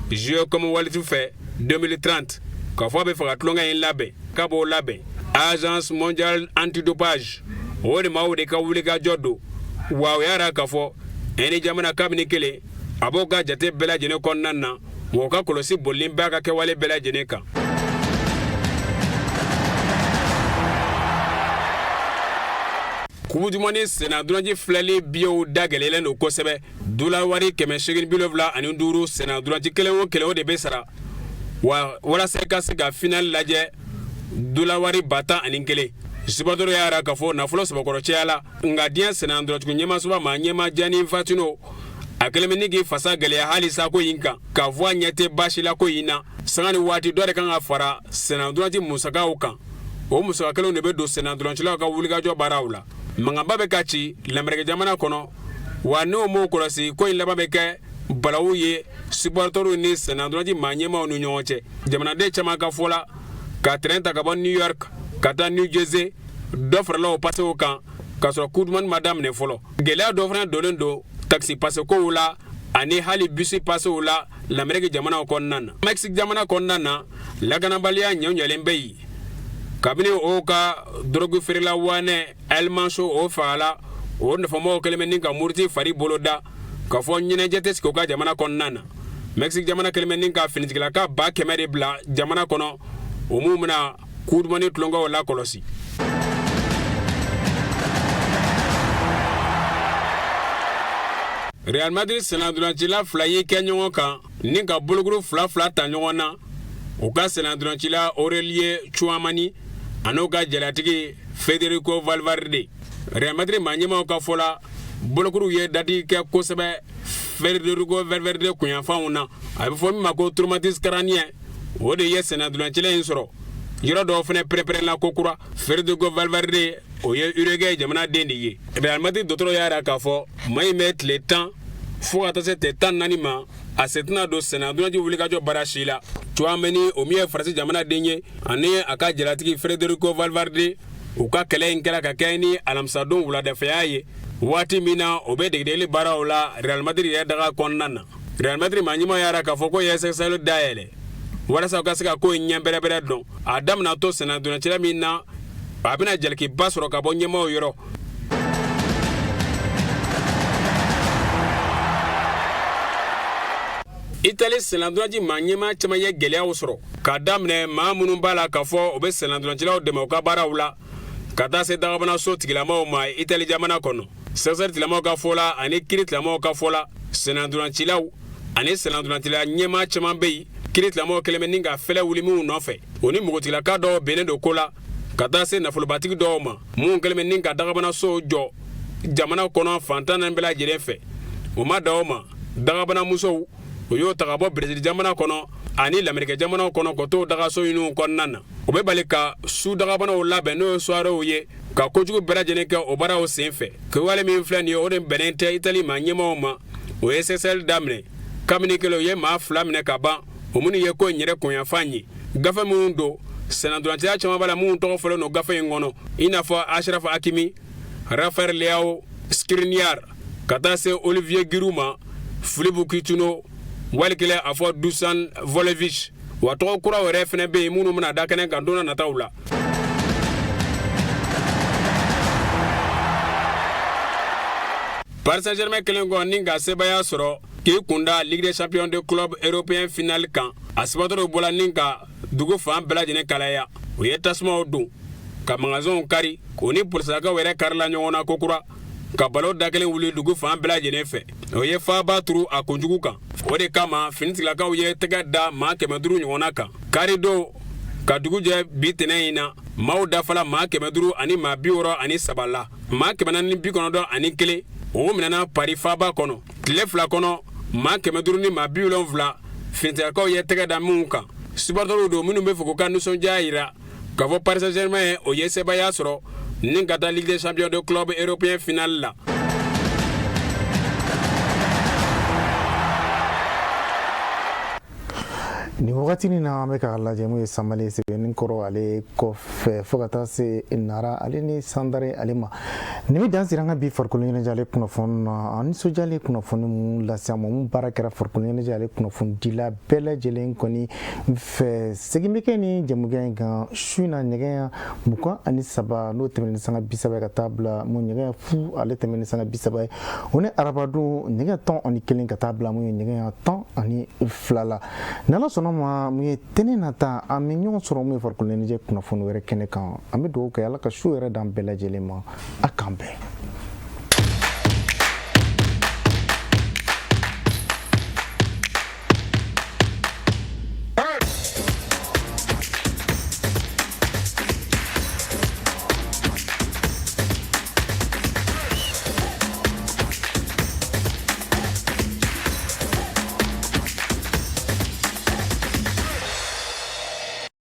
Jeux Commonwealth fɛ 2030, k'a fɔ a bɛ fɛ ka tulonkɛ in labɛn, k'a b'o labɛn. Agence mondiale antidopage, o de maaw de ka wulikajɔ don. Wa o y'a yira k'a fɔ Ɛndi jamana kabini kelen a b'o ka jate bɛɛ lajɛlen kɔnɔna na, wa o ka kɔlɔsi bolilen b'a ka kɛwale bɛɛ lajɛlen kan. Coupe du monde sennantolaci filɛli biyew da gɛlɛyalen don kosɛbɛ. Dollar wari 875 sennantolaci kelen o kelen, o de bɛ sara. Wa walasa i ka se ka finale lajɛ, dollar wari 11,000. Supporter y'a yira k'a fɔ nafolo sɛbɛkɔrɔ cayala. Nka diɲɛ sennantolaci ɲɛmaasoba maa ɲɛmaa Gianni Infantino, a kɛlen bɛ ni k'i fasa gɛlɛya hali sa ko in kan, k'a fɔ a ɲɛ tɛ baasi la ko in na. Sanga ni waati, dɔ de kan ka fara sennantolaci musakaw kan. O musaka kelenw de bɛ don sennantolancilaw ka wulikajɔ baaraw la. Mankanba bɛ ka ci Lameriki jamana kɔnɔ, wa n'o m'o kɔlɔsi, ko in laban bɛ kɛ balawu ye supporters ni sennantolaci maa ɲɛmaaw ni ɲɔgɔn cɛ. Jamanaden caman ka fɔ la, ka train ta ka bɔ New York ka taa New Jersey, dɔ farala o pasew kan k'a sɔrɔ Coupe du Monde ma daminɛ fɔlɔ. Gɛlɛya dɔ fana donnen don taxi pasekow la ani hali bisi pasew la Lameriki jamanaw kɔnɔna na. Mexique jamana kɔnɔna na, lakanabaliya ɲɛɲɛlen bɛ yen kabini o ka dɔrɔgu feerela wanɛ El Mencho o fagala. O nɔfɛmɔgɔw kɛlen bɛ ni ka muruti fari boloda k'a fɔ ɲɛnajɛ tɛ sigi u ka jamana kɔnɔna na. Mexique jamana kɛlen bɛ ni ka finitigilaka 100 000 de bila jamana kɔnɔ, o minnu bɛna Coupe du Monde tulonkɛw lakɔlɔsi. Real Madrid sennantolacila fila y'i kɛ ɲɔgɔn kan ni ka bolokuru fila fila ta ɲɔgɔn na. U ka sennantolacila Aurelien Tchouameni an'u ka jalatigi Federico Valverde. Real Madrid maa ɲɛmaaw ka fɔ la, bolokuru ye dadigi kɛ kosɛbɛ Federico Valverde kunyanfanw na. A bɛ fɔ min ma ko traumatisme crânien, o de ye sennantolacila in sɔrɔ. Yɔrɔ dɔw fana pɛrɛnpɛrɛnla kokura. Federico Valverde, o ye Uruguay jamana den de ye. Real Madrid dɔgɔtɔrɔ y'a jira k'a fɔ maa in bɛ tile 10 fo ka taa se tile 14 ma, a sen tɛna don sennantolaci wulikajɔ baara si la. Tchouameni, o min ye Faransi jamana den ye, ani a ka jalatigi Federico Valverde, u ka kɛlɛ in kɛra ka kɛ ni alamisadon wuladafɛya ye, waati min na o bɛ degedegeli baaraw la Real Madrid yɛrɛ daga kɔnɔna na. Real Madrid maa ɲɛmaa y'a jira k'a fɔ ko ye sɛgɛsɛgɛli dayɛlɛ walasa u ka se ka ko in ɲɛ bɛrɛbɛrɛ dɔn. A da bɛna to sennantolacila min na, a bɛna jalakiba sɔrɔ ka bɔ ɲɛmaaw yɔrɔ. Itali sennantolaci maa ɲɛmaa caman ye gɛlɛyaw sɔrɔ, k'a daminɛ maa minnu b'a la k'a fɔ u bɛ sennantolacilaw dɛmɛ u ka baaraw la, ka taa se dagabanaso tigilamaw ma Itali jamana kɔnɔ. Sɛgɛsɛgɛli tigilamaaw ka fɔ la ani kiri tigilamaaw ka fɔ la, sennantolacilaw ani sennantolacila ɲɛmaa caman bɛ yen, kiri tigilamaaw kɛlen bɛ ni ka fɛlɛ wuli minnu nɔfɛ. O ni npogotigilaka dɔw bennen don ko la, ka taa se nafolobatigi dɔw ma minnu kɛlen bɛ ni ka dagabanasow jɔ jamana kɔnɔ fan 14 bɛɛ lajɛlen fɛ. O ma dan o ma, dagabanamusow, o y'o ta ka bɔ Brésil jamana kɔnɔ ani Lamerikɛ jamanaw kɔnɔ ka t'o dagaso ɲiniw kɔnɔna na. O bɛ bali ka su dagabanaw labɛn, n'o ye soiréew ye, ka kojugu bɛɛ lajɛlen kɛ o baaraw sen fɛ. Kɛwale min filɛ nin ye, o de bɛnnen tɛ Itali maa ɲɛmaaw ma. O ye sɛgɛsɛgɛli daminɛ kabini kelen, o ye maa fila minɛ ka ban, o minnu ye ko in yɛrɛ kunyanfan ye. Gafe minnu don, sennantolacila caman b'a la minnu tɔgɔ fɔlen don gafe in kɔnɔ, i n'a fɔ Achraf Hakimi, Rafael Leao, Skriniar, ka taa se Olivier Giroud ma, Philippe Coutinho, wali kelen a fɔ Dusan Vlahovic. Wa tɔgɔ kuraw yɛrɛ fana bɛ yen minnu bɛna da kɛnɛ kan don nataw la. Paris Saint-Germain kɛlen kɔ ni ka sebaaya sɔrɔ k'i kunda Ligue des champions de club européen finale kan, a supporters bɔla ni ka dugu fan bɛɛ lajɛlen kalaya. U ye tasumaw don ka magasinw kari, o ni polisilakaw yɛrɛ karila ɲɔgɔn na kokura, ka balo da kelen wuli dugu fan bɛɛ lajɛlen fɛ. O ye faaba turu a kunjugu kan. O de kama finitigilakaw ye tɛgɛ da maa 500 ɲɔgɔnna kan karidon ka dugu jɛ bi tɛnɛ in na. Maaw dafala maa 563 la. Maa 491, o minɛna Paris faaba kɔnɔ. Tile 2 kɔnɔ, maa 570, finitigilakaw ye tɛgɛ da minnu kan, supporters don minnu bɛ fɛ k'u ka nisɔndiya jira k'a fɔ Paris Saint-Germain o ye sebaaya sɔrɔ ni ka taa Ligue des champions de club européen finale la. Nin wagati na, an bɛ k'a lajɛ mun ye Samale sɛbɛnni kɔrɔ ale kɔfɛ, fo ka taa se Nara ale ni Sandare ale ma. Nin bɛ dan siri an ka bi farikolo ɲɛnajɛ ale kunnafoni na. An nisɔndiyalen kunnafoni mun lase an ma, mun baara kɛra farikolo ɲɛnajɛ ale kunnafonidila bɛɛ lajɛlen kɔni fɛ. Segin bɛ kɛ ni jɛmukan in kan su in na nɛgɛ 23, n'o tɛmɛn ni sanga 30 ye, ka taa bila mun nɛgɛ 0 ale tɛmɛn ni sanga 30 ye. O ni arabadon nɛgɛ 11 ka taa bila mun ye nɛgɛ 12 la. N'Ala sɔnna ma, mun ye tɛnɛ nata, an bɛ ɲɔgɔn sɔrɔ mun ye farikolo ɲɛnajɛ kunnafoni wɛrɛ kɛnɛ kan. An bɛ dugawu kɛ, Ala ka su yɛrɛ d'an bɛɛ lajɛlen ma. A k'an bɛn.